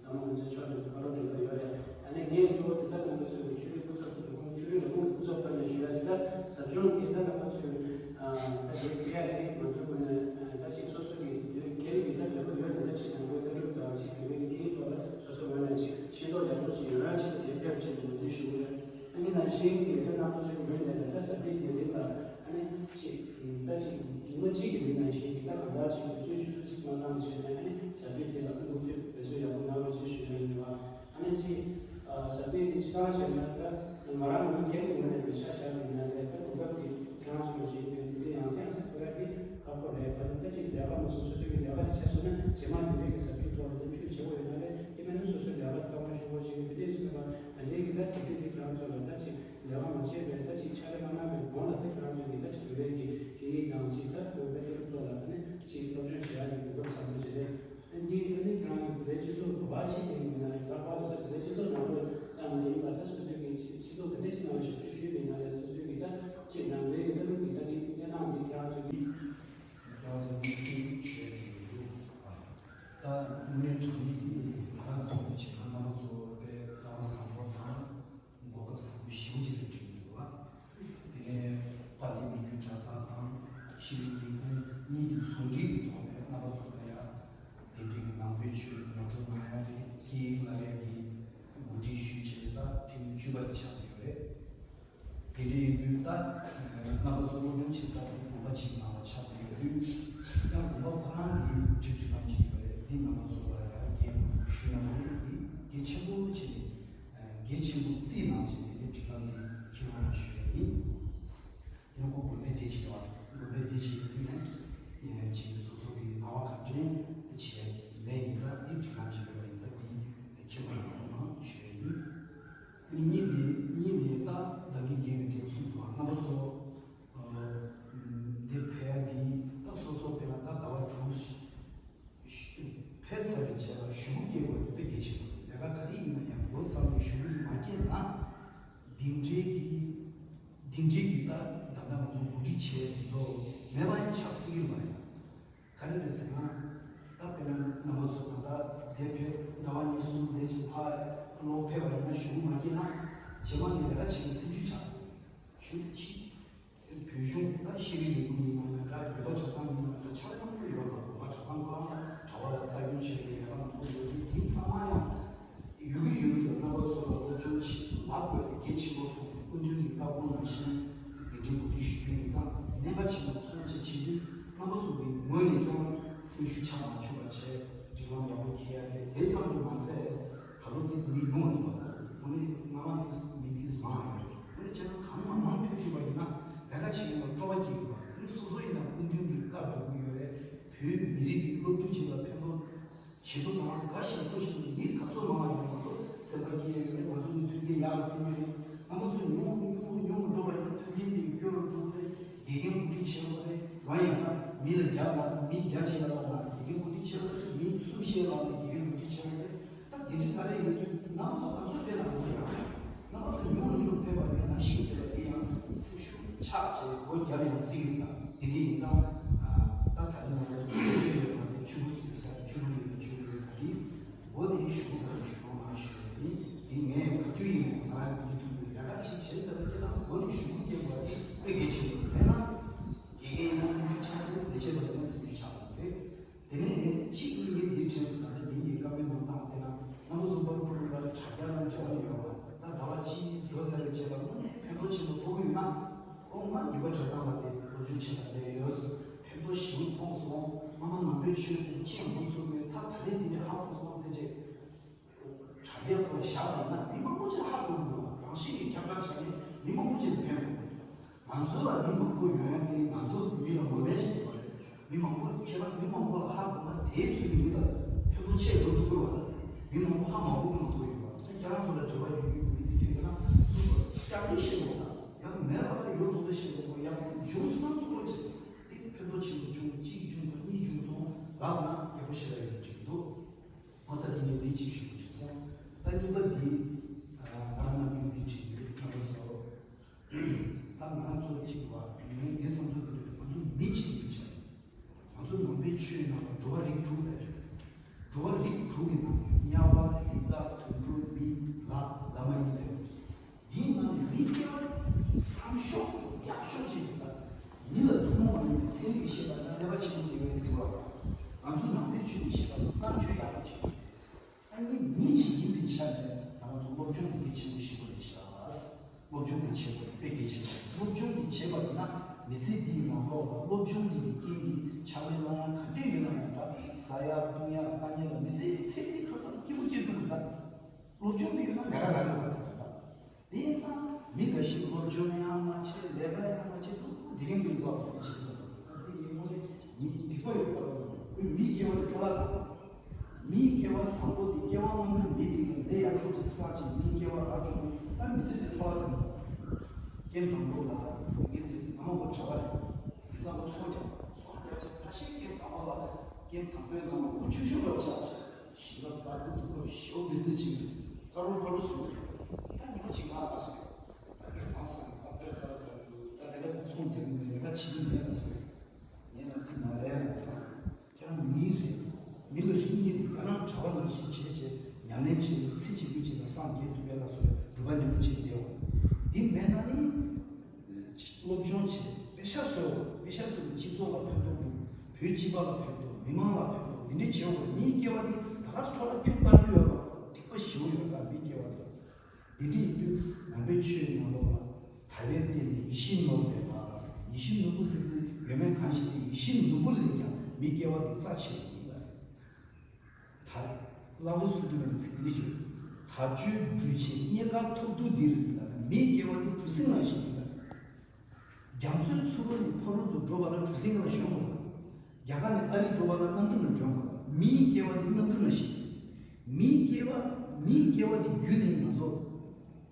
མ་ང་ཚོའི་ཕྱོགས་ནས་ཁ་ལོ་འདྲ་པོ་ཡོད་རེད། ཨ་ནི་ངས་གཙོ་བོ་དེ་ལྟར་རྣམ་པ་ཚོས་ཆོས་རིག་སྐུ་ཚབ་ཏུ་ཁོང་ཆོས་རིག་ལས་ཁུངས་སྐུ་ཚབ་ཕར་ནས་ཞུ་ཡ་དེ་ལྟར་ཟབ་སྦྱོང་གི་ད་རྣམ་པ་ཚོས་ད་ཅིག་ཕེ་ཡ་རེད། ང་ཚོའི་ངོས་ནས་ད་ཅིག་སོ་སོ་གི་དེ་རིང་སྐད་རིགས་ཀྱི་ད་འབྲེལ་བ་ཡོད་ན་ད་ཅིག་ནང་པའི་ལྟ་གྲུབ་དང་ཅིག་བོད་པའི་གི་དེའི་ཐོག་ལ་སོ་སོའི་ངོས་ནས་ཅིག་ཤེས་རྟོགས་ཡག་པོ་ཅིག་ཡོད་རང་ཅིག་དེ་ཕེབས་ཅིག་ངོས་འཛིན་ཞུ་གི་རེད། ཨ་ནི་ནང་བཞིན་གྱི་ད་རྣམ་པ་ཚོའི་ངོས་ནས་ད་ཟབ་སྤེལ་དེ་རིང་ལ། ཨ་ནི་ཅིག་ད་ཅིག་ཉི་མ་གཅིག་གི་རིང་ནང་བཞིན་གྱི་ད་གང་ལྟར་ཅིག་འབད་བརྩོན་ཤུགས་ཆེ་ཙམ་གནང་བྱས་ནས་ཨ་ནི་ཟབ་སྤེལ་དེ་ལ་སྐུ་མདུན་འབད་བརྩོན་ཡག་པོ་གནང་རོགས་ཅེས་ཞུ་ཡ་ཡིན་པ། ཨ་ནི་ཅིག་ཟབ་སྤེལ་དེ་ཅི་ལྟར་བྱས་ན་ད་ང་རང་ངོས་སྒེར་གྱི་ངོས་ནས་འབད་ཆ་བཞག་པ་ཡིན་ན་ལས་ད་གོ་སྐབས་དེ་ཁྱེད་རང་ཚོ་ལ་བྱིན་པའི་འདི་ཡང་སེ་ཡང་སེ་ཐུག་ཡ་དེ་ཁག་པོ་རེད། ད་ད་ཅིག་ལས་ཀ་མ་སོང་སོ་སོ་གི་ལས་ཀ་ཅིག་བྱས་སོང་ན་རྗེས་མ་དེ་འདྲའི་གི་ཟབ་སྤེལ་ཐོག་ལ་མཉམ་ཞུགས་བྱེད་དགོས་ཡོད་ན་ལས་དེ་མིན་ན་སོ་སོའི་ལས་ཀ་གཙང་མ་ཤོག་ཤོག་བྱེད་ཀྱི་དེ་འདྲའི་ཚོད་པ་ད་འདྲའི་གི་ད་ཟབ་སྤེལ་དེ་ཁྱེད་རང་ཚོ་ལ་ད་ཅིག་ལས་ཀ་མ་བྱས་པའི་ད་ཅིག་ཕྱག་ལས་མ་གནང་བའི་གོང་ལ་ད་ཁྱེད་རང་ཚོ་གིས་ད་ཅིག་བོད་པའི་གི་སྐད་ཡིག་དང་ཅིག་ད་བོད་པའི་ལྟ་གྲུབ་ཐོག་ལ་ད་ནི་ཅིག་སློབ་སྦྱོང་བྱེད་ཡག་གི་གོ་སྐབས་བཟང་པོ་ཅིག་རེད། ཨ་འདི་ཨ་ནི་ཁྱེད་རང་གི་བོད་པའི་སྤྱི་ཚོགས་བོད་པ་ཞིག་ཡིན་ན་རེད། ལྷག་པར་དུ་ད་བོད་པའི་སྤྱི་ཚོགས་ནང་ལོགས་ཙམ་མ་ཡིན་པར་ད་སོ་སོའི་གི་སྤྱི་ཚོགས་ག་འདྲ་ཞིག་ནང་ལ་ཞབས་ཞུ་ཞུས་པ་ཡིན་ན་རེད། སོ་སོའི་གི་ད་ཅིག་ནང་པའི་གི་ལྟ་གྲུབ་ཀྱི་ད་གི་གནས་སྟངས་འདི་ཁྱེད་རང་ཚོ་གི་ཁྱེད་རང་ཚོ་དམིགས་བསལ་ཞུ་ཡག་གི་མི་འདུག་ད་དངོས་གནས་དྲང་གནས་ཀྱི་ང་རང་བསམ་བློ་བྱས་ན་རྣམ་པ་ཚོ་དཔེ་སྐལ་བ་བཟང་པོ་དང་། གོ་སྐབས་བཟང་པོ་ཞེ་པོ་ཅིག་ལ་ཐུག་གི་འདུག་ལ། དེ་ནས་དཔལ་ལྡན་མི་བསྐྱོད་གྲྭ་ཚང་དང་ཤེས་རིག་ལས་ཁུངས་གཉིས་ཀྱི་ཟུང་འབྲེལ་གྱི་ཐོག་ནས་རྣམ་པ་ཚོ་ལ་ཡང་དེ་འདྲའི་གི་ནང་པའི་ཆོས་ངོ་སྤྲོད་གནང་ཡ་རེད། སྐད་ཡིག་བསླབ་ཡ་གི་གོ་སྒྲིག་ཞུས་བྱས་ད་ཐེངས་བཅུ་པ་དེ་ཆགས་བསྡད་ཡོད་རེད། དེ་འདྲ་ཡིན་དུས་ད་རྣམ་པ་ཚོ་སློབ་སྦྱོང་བྱེད་ས་དེ་དགོན་པ་གཅིག་ནང་ལ་ཆགས་བསྡད་ཡོད་དུས་ཡང་དགོན་པ་ཁོ་རང་གི་སྒྲིག་སྒྲིག་ལམ་གཅིག་ཡོད་རེད། འདི་རྣམ་པ་ཚོ་ལ་ཡང་རྒྱས་པོ་ཞུས་གནང་བ་རེད། འདི་གལ་ཆེན་པོ་བྱས་ནས། གལ་ཆེན་པོ་རྩིས་གནང་བྱས་ཏེ་དེ་སྒྲིག་ལམ་འདི་འཁྱེར་ཡོང་བ་ཞུ་ཡ་ཡིན། དེ་ནས་ཁོ་དགོན་པའི་སྡེ་གཅིག་ཡོད། དགོན་པའི་སྡེ་གཅིག་ཡོད་དུས་ཡང་ཅིག་སོ་སོ་གི་ལྟ་བ་ག་འདྲ་བྱས་ལས་ཡིན་ཙང་འདི་སྒྲིག་ལམ་ཞིག་ཡོད་པ་ཡིན་ཙང་འདི་འཁྱེར་བ་ཡོང་བ་ཞུ་ཡ་ཡིན། དེ་ནས་གཉིས་དེ་གཉིས་དེ་ད་བདག་གི་རྒན་ཡོད་དེ་གསུངས་སོང་། རྣམ་པ་ཚོ་འདི་ཕལ་འདི་ད་སོ་སོ་དེ་ལ་ད་ཟླ་བ་དྲུག་ཕལ་ཆེར་བྱས་ལ་གཞུག་གུ་སྐྱེལ་དགོས་དཔེ་གལ་ཆེན་པོ་རེད། ལས་ཀ་ག་རེ་ཡིན་ན་ཡང་འགོ་བརྩམས་ནས་གཞུག་གུ་མ་སྐྱེལ་ན། འདི་འདྲའི་གི་འདི་འདྲའི་གི་ད་ད་ལྟ་ང་ཚོ་གོ་སྒྲིག་བྱས་དེ་ཚོ་མེད་པ་ཡང་ཆགས་སྲིད་ཀྱི་མ་རེད། ག་རེ་རེད་ཟེར་ན། ད་དཔེར་ན་རྣམ་པ་ཚོ་ད་ལྟ་འདིར་ཕེབས་ཟླ་བ་གཉིས་གསུམ་འདས་ཀྱི་ཕར་ལོག་ཕེབས་པ་ཡིན་ན་གཞུག་གུ་མ་སྐྱེལ་ན་རྗེས་མ་ནས་ལས་ཀ་བྱེད་མཁན་སུ་ཞིག་ཆགས་འགྲོ་གི་རེད། གཞུག་གུ་ཕྱི། བོད་གཞུང་ད་ཤེས་རིག་ལས་ཁུངས་ཡིན་ན་ཡང་འདྲ། བོད་པ་གྲྭ་ཚང་ཡིན་ན་འདྲ། ཆ་ཚང་མང་པོ་ཡོད་ལ། བོད་པ་གྲྭ་ཚང་ཁོ་རང་གྲྭ་པ་ལ་ལྟ་སྐྱོང་བྱེད་པའི་ལས་ཀ་མང་པོ་ཡོད་དུས་དེ་ཚང་མ་ཡང་ཡོད་ཀྱི་ཡོད་ཀྱི་ཡོད། རྣམ་པ་ཚོ་ལ་སློབ་སྦྱོང་ཞིག་ལབ་དགོས་ཏེ་གལ་ཆེན་པོ་མཐོང་། སྐུ་མདུན་གྱི་བཀའ་དགོངས་ནང་བཞིན་དེ་འདྲའི་གོ་སྒྲིག་ཞུ་རྒྱུ་ཡིན་ཙང་གནད་འགག་ཆེན་པོ་མཐོང་བྱས་བྱེད་དུས་རྣམ་པ་ཚོ་གི་ངོས་ནས་ཀྱང་སེམས་ཤུགས་ཆག་མ་བཅུག་པ་བྱས་སྒྲིག་ལམ་ཡག་པོ་འཁྱེར་ཡ་ ཉུང་བ་འདུག་བ། དངོས་གནས་སྔ་མ་དེ་མི་དེ་མང་ཡོད་རེད། དངོས་གནས་བྱས་ན་གང་མང་མང་ཕེབས་ཐུབ་པ་ཡིན་ན་ལས་ཀ་བྱེད་མཁན་ལ་སྤྲོ་བ་སྐྱེ་ཡོད་པ། དངོས་གནས་སོ་སོ་ཡིན་ན་སྐུ་མདུན་གྱི་བཀའ་སྒྲུབ་ཀྱི་ཡོད་རེད། བོད་མི་རིགས་ཀྱི་སློབ་ཕྲུག་ཅིག་ལ་ཕན་ཐོགས་བྱེད་ཐུབ་པ་དང་དགའ་ཞིང་སྤྲོ་ཞིང་། མི་ག་ཚོད་མང་མང་ཡོང་ང་ཚོ་སེམས་པ་སྐྱིད་ཡོད་རེད། ང་ཚོ་གི་མཐུན་རྐྱེན་ཡག་ལ་བསྐྲུན་ཡོད་རེད། རྣམ་པ་ཚོ་ཉུང་རུ་ཉུང་རུ་ཉུང་རུ་འགྲོ་བ་ཡིན་ན་མཐུན་རྐྱེན་དེ་སྐྱོ་རུ་འགྲོ་གི་རེད། དགེ་རྒན་གོ་སྒྲིག་བྱེད་དགོས་རེད། རང་ཡང་ན་མི་ལ་རྒྱབ་ལ་མི་བརྒྱ་ཅིག་ལ་ལབ་ན་དགེ་རྒན་གོ་སྒྲིག་བྱེད་དགོས་རེད། མི་གསུམ་བཞི་ལ་ལབ་ན་དགེ་རྒན་གོ་སྒྲིག་བྱེད་དགོས་རེད། ད་དེ་འདྲ་ག་རེ་ཡོད་དུས་རྣམ་པ་ཚོ་ག་ཚོད་ཕེབས་ན་ག་ཚོད་ཡག་རེད། རྣམ་པ་ཚོ་ཉུང་རུ་ཉུང་རུ་ཕེབས་པ་ཡིན་ན་ནམ་ཞིག་གི་ཚེ་ལ་དེ་ཡང་སེམས་ཤུགས་ཆག་བྱས་སྒོ་རྒྱབ་ཡང་སྲིད་ཀྱི་རེད། ད་དེ་འདྲ་ཡིན་ཙང་ད་ད་རེས་རྣམ་པ་ཚོ་ཕེབས་ཡོད་པ་དེ་ཆུ་བོ་ཟེར་ས་ཆུ་བོ་ཡོད་ན་ཆུ་བོ་ཡོད་པ་རེད། འོ་དེ་ཞུ་གི་རེད། ཞུ་གི་མ་ཞུ་གི་རེད། དེ་ངས་ག་དུས་ཡིན་ནའང་ང་ཡང་འདི་ཐུག་དགོས། ལས་ཀ་ཅིག་བྱས་ཚར་བའི་རྗེས་ལ་འོ་དེ་ཞུ་གི་སྐྱེ་དགོས་པ་དེ་དཔེ་གལ་ཆེན་པོ་རེད། དཔེར་ན་དགེ་རྒན་ཡིན་ན་སེམས་ཤུགས་ཆག་གི་རེད། ལས་བྱེད་པ་ཡིན་ན་སེམས་ཤུགས་ཆག་གི་རེད། དེ་ནས་གཅིག་གིས་ངས་འདི་དྲན་སོང་། ད་ལྟ་ཉིན་གྱི་བཀའ་མོལ་གནང་སྟངས་དེ་ལ་རྣམ་པ་ཚོ་པར་ཕུར་ལ་དྲ་རྒྱ་ལ་འབྲེལ་བ་ཡོད་པ། ད་ཟླ་བ་གཅིག་འགྲོ་ཚར་བའི་རྗེས་ལ་དངོས་གནས་ཕན་ཐོགས་ཆེན་པོ་ཐོགས་ཀྱི་ཡོད་ན། ཨོ་ང་རྒྱུད་པ་གྲྭ་ཚང་ལ་དེ་ལོ་རྒྱུས་བྱས་ན་ལས་ཡོད། ཕན་ཐོགས་ཞེ་པོ་ཐོགས་སོང་། སྔ་མ་ནང་པའི་ཆོས་ཟེར་ཅི་ཡང་མ་ཚོར་བས། ད་ད་རེས་འདི་ནས་ཧ་གོ་སོང་ཟེར་བྱས། དྲ་རྒྱ་ཐོག་ལ་བཞག་པ་ཡིན་ན་མི་མང་པོ་ཅིག་ལ་ཧ་གོ་གི་འདུག་རང་བཞིན་གྱིས་ཁྱབ་བསྒྲགས་བྱས་ནས་མི་མང་པོ་ཅིག་ལ་ཕན་ཐོགས་གི་འདུག་ང་ཚོ་ལ་མི་མང་པོ་ཡོད་ཡ་དེ་ང་ཚོ་མི་ལ་ངོ་ལས་བྱེད་དགོས་རེད། མི་མང་པོ་ཁྱེད་རང་མི་མང་པོ་ལ་ཧ་གོ་ན་དེའི་ཚོད་ཀྱི་མི་ལ་ཕན་ཐོགས་ཆེ་འགྲོ་ཐུབ་ཀྱི་རེད་བ། མི་མང་པོ་ཧ་མ་གོ་གི་མང་པོ་ཡོད་བ། ད་ཁྱེད་རང་ཚོ་ལ་འབྲེལ་བ་ཡོད་རྒྱུ་མི་དེ་འདྲ་ཡོད་ན་སོ་སོ་སྐྱག་རྫུན་བཤད་དགོས་དང་ཡང་མེད་པ་ལ་ཡོད་མདོག་མདོག་བཤད་དགོས། ཡག་པོ་བྱུང་སོང་ན་སོ་སོ་བྱེད། དེ་ཕན་ཐོགས་ཆེན་པོ་བྱུང་། གཅིག་བྱུང་སོང་། གཉིས་བྱུང་སོང་ལབ་ན་ཡག་པོ་ཞེ་དྲག་ཡོད་འགྲིག་འདུག་འོ་ད་དེ་ནས་འདི་གཅིག་ཞུ་རྒྱུ་བྱུང་སོང་། ད་གཉིས་པ་འདི་ང་རང་ནམ་རྒྱུན་འདི་བྲིས་ཡོད། རྣམ་པ་ཚོ། ད་ང་རང་ཚོ་གཅིག་བ་ངས་ངའི་བསམ་ཚུལ་འདི་རེད། ང་ཚོ་མི་གཅིག་གི་མི་ཆགས། ང་ཚོ་ནང་པའི་ཆོས་ནང་ལ་འགྲོ་བ་རིགས་དྲུག་ལ་འགྲོ་བ་རིགས་དྲུག་གི་ནང་དམྱལ་བ་ཡི་དྭགས་དུད་འགྲོ་མི་ལྷ་ལྷ་མ་ཡིན་པའི། འདིའི་ནང་ནས་མི་སྐྱེ་བ་བཟང་ཤོས་ཡག་ཤོས་ཅིག་ཡིན་པ། མི་ལ་ཐུན་མོང་མ་ཡིན་པའི་ཚན་རིག་ཤེས་པ་ན་ཀླད་པ་ཆེན་པོ་ཅིག་ཡོད་རེད་ཟེར་བ། ང་ཚོ་ནང་པའི་ཆོས་ཀྱི་ཤེས་པ་ལ་ལྟ་སྤྱོད་ཡག་པོ་བྱེད་དགོས་རེད་ཟེར། ཨ་ནི་མི་གཅིག་ཡིན་པའི་ཆ་ནས་ང་ཚོ་སློབ་སྦྱོང་དེ་གལ་ཆེན་པོ་ཞིག་རེད་ཤག་སློབ་སྦྱོང་དེ་བྱེད་དགོས་དཔེ་གལ་ཆེན་པོ། སློབ་སྦྱོང་དེ་བྱེད་པ་ཡིན་ན་མི་ཚེ་འདིའི་ནང་ལོགས་ལ་སློབ་སྦྱོང་དེ་གི་རྐྱེན་གྱིས་ཕྱག་ལས་གནང་ཡ་ག་འདྲས་ཡོད་ན་ཡང་འདྲ། ཟ་ཡ་འཐུང་ཡ་ལྟ་ཉན་ལ་མི་ཚེ་ཚེ་འདིའི་ཐོག་ལ་སྐྱིད་པོ་སྐྱེ་ཐུབ་ཀྱི་རེད། སློབ་སྦྱོང་དེ་ཡོད་ན་ལས་ཀ་རག་གི་རེད། དེ་ཡིན་ཙང་མི་འགའ་ཞིག་སློབ་སྦྱོང་ཡང་མ་བྱེད། ལས་ཀ་ཡང་མ་བྱེད། ཐུག་དེ་རིང་འདིར་འགྲོ་བ་བྱེད་ཚུལ་དེ་ཡིན་དངོས་གནས་མི་སྡིག་པ་ཡོད་པ་རེད། ཁོས་མིའི་སྐྱེ་བ་དེ་འཕྲོ་བརླག་བཏང་། མིའི་སྐྱེ་བ་བཟང་པོ་དེ་སྐྱེ་བ་སྔོན་མའི་མི་དེ་ག་ལས་ཡག་པོ་ཅིག་བསགས་ཅིག་མིའི་སྐྱེ་བ་རག་བྱུང་ན་ད་མི་ཚེ་དེ་འཕྲོ་བརླག་བཏང་། རྐྱེན་དང་པོ་ལ་ངེད་ཚོའི་ནང་མ་གོ་གྲྭ་པ་རེད། དེ་ཚང་མ་ཚོང་རྒྱག་ཚོང་རྒྱག་ཅིག་ཁ་ཤས་རྐྱེན་དང་པོ་ལ་རྐྱེན་དང་པོའི་ནང་མ་གོ་ཆུ་ཤུགས་ལ་ཆགས་ཤིང་། ཞིང་ཁ་བདག་པོ་འདུག་སྐབས་ཞེའུ་བི་སི་ཅིག་ཀ་རུ་ཀ་རུ་སུ་རེད། ད་ཉི་མ་གཅིག་ང་ལ་སོ་ད་གི་མ་སང་ད་པྲེ་ད་ད་ད་ད་ད་ཚོང་རྒྱག་མི་ལས་ཀ་བྱེད་མི་ལས་ལ་སོ་ཡིན་ན་འདི་མ་རེད་ལ་ད་ཁྱེད་རང་མི་རེད། མི་ལ་རིགས་གཉིས་རེད། ཁྱེད་རང་གྲྭ་པ་ནང་བཞིན་བྱས་བྱས་ཉམས་ལེན་བྱས་ནས་ཚེ་གཅིག་ལུས་གཅིག་ལ་སངས་རྒྱས་ཐུབ་པའི་ལ་སོ་སྒྲུབ་པ་ཉམས་པོ་བྱས་བསྡད་འོ། འདི་མེད་ན་ནི། སློབ་སྦྱོང་བྱས། པེ་ཤ་བཟོས། པེ་ཤ་བཟོས་ནས་སྤྱི་ཚོགས་ལ་ཕན་ཐོགས་འགྲོ། བོད་སྤྱི་པ་ལ་ཕན་ཐོགས། མི་མང་ལ་ཕན་ཐོགས། འདི་འདྲའི་བྱེད་དགོས། མིའི་སྐྱེ་བ་འདི་ད་ག་འཕྲོ་བརླག་ཁྱོན་ལྟ་རྒྱུ་ཡོད་པ། སྡིག་པ་ཞེ་པོ་ཡོད་པ་མིའི་སྐྱེ་བ་འདི། འདི་འདྲ་ཡིན་དུས་ནང་པའི་ཆོས་ནང་ལོགས་ལ་དད་པའི་སྟེང་ནས་ཡིད་བཞིན་ནོར་བུ་ལས་ལྷག་ཟེར། ཡིད་བཞིན་ནོར་བུ་ཟེར་དུས་ཡོད་མེད་གང་ཞིག་དེ་ཡིད་བཞིན་ནོར་བུ་ལས་ཀྱང་མིའི་སྐྱེ་བ་འདི་རྩ་ཆེ་བ་ཡིན་པ་རེད། ད་སླ་བོ་སུ་དུ་མེད་ཚིག་འདི་ཞུ། ད་ཆོས་སྒྲུབ་ཆེད་རྙེད་དཀའ་ཐོབ་ཏུ་འདིར་ལ་མིའི་སྐྱེ་བ་འདི་གྲུ་གཟིངས་ནང་བཞིན་ཡིན་པ་རེད། རྒྱ་མཚོའི་ཚུ་རོལ་ནས་ཕ་རོལ་ཏུ་འགྲོ་བ་ལ་གྲུ་གཟིངས་ལ་ཞོན་དགོས་པ། རྒྱ་གར་ནས་ཨ་རི་འགྲོ་བ་ལ་གནམ་གྲུ་ལ་འབྱོན་དགོས་པ། མིའི་སྐྱེ་བ་འདི་གནམ་གྲུ་ནང་བཞིན། མིའི་སྐྱེ་བ། མིའི་སྐྱེ་བ་འདི་བརྒྱུད་ནས་ང་ཚོ་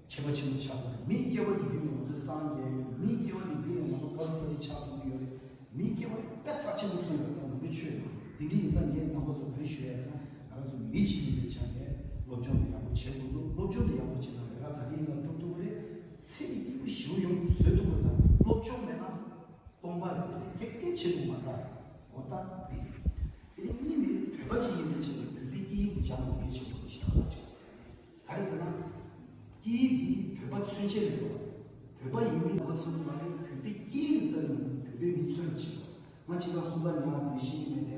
ཁྱད་པར་ཆེན་པོ་ཆགས་དགོས་རེད། མིའི་སྐྱེ་བ་འདི་བརྒྱུད་ནས་ང་ཚོ་སངས་རྒྱས་ཡོད། མིའི་སྐྱེ་བ་འདི་བརྒྱུད་ནས་ང་ཚོ་ཕ་རོལ་ཏུ་ཕྱིན་ཆགས་ཐུབ་ཀྱི་ཡོད་རེད། མིའི་སྐྱེ་བ་དཔེ་རྩ་ཆེན་པོ་གསུངས་ཡོད་པ་ནང་པའི་ཆོས་ནང་། དེ་འདྲ་ཡིན་ཙང་ངས་རྣམ་པ་ཚོ་ག་རེ་ཞུ་ཡ་ཡིན་ན། ང་རང་ཚོ་མི་གཅིག་ཡིན་པའི་ཆ་ནས་སློབ་སྦྱོང་དེ་ཡག་པོ་བྱེད་དགོས་འདུག་སློབ་སྦྱོང་དེ་ཡག་པོ་བྱེད་ན་ལས་ཀ་ག་རེ་ཡིན་ན་འགྲུབ་ཐུབ་ཀྱི་རེད། ཚེ་འདི་སྐྱིད་པོ་ཞེ་པོ་ཡོང་བཟོས་ཐུབ་པ་དང་། སློབ་སྦྱོང་མེད་ན་སྟོང་པ་རེད། དེ་གེགས་གེགས་ཆེན་པོ་མ་རེད། འོ་ད་འདི་རེད། དེ་ནས་གཉིས་ནི་བོད་པ་ཞིག་ཡིན་པའི་ཆ་ནས་བོད་པའི་སྐད་ཡིག་དེ་སྦྱང་དགོས་གལ་ཆེན་པོ་རེད་ཤག་ལ་ཅིག་ག་རེ་ཟེར་ན། སྐད་ཡིག་འདི་བོད་པ་མཚོན་བྱེད་རེད་དོ། བོད་པ་ཡིན་མིན་ང་མཚོན་གྱི་མ་རེད། བོད་པའི་སྐད་ཡིག་ལྟར་ཡིན་བོད་པའི་མི་མཚོན་བྱེད་དོ། ང་ཕྱི་ཟླ་གསུམ་པ་ཉལ་བ་དེ་ཤེས་ཀྱི་མེད་དེ།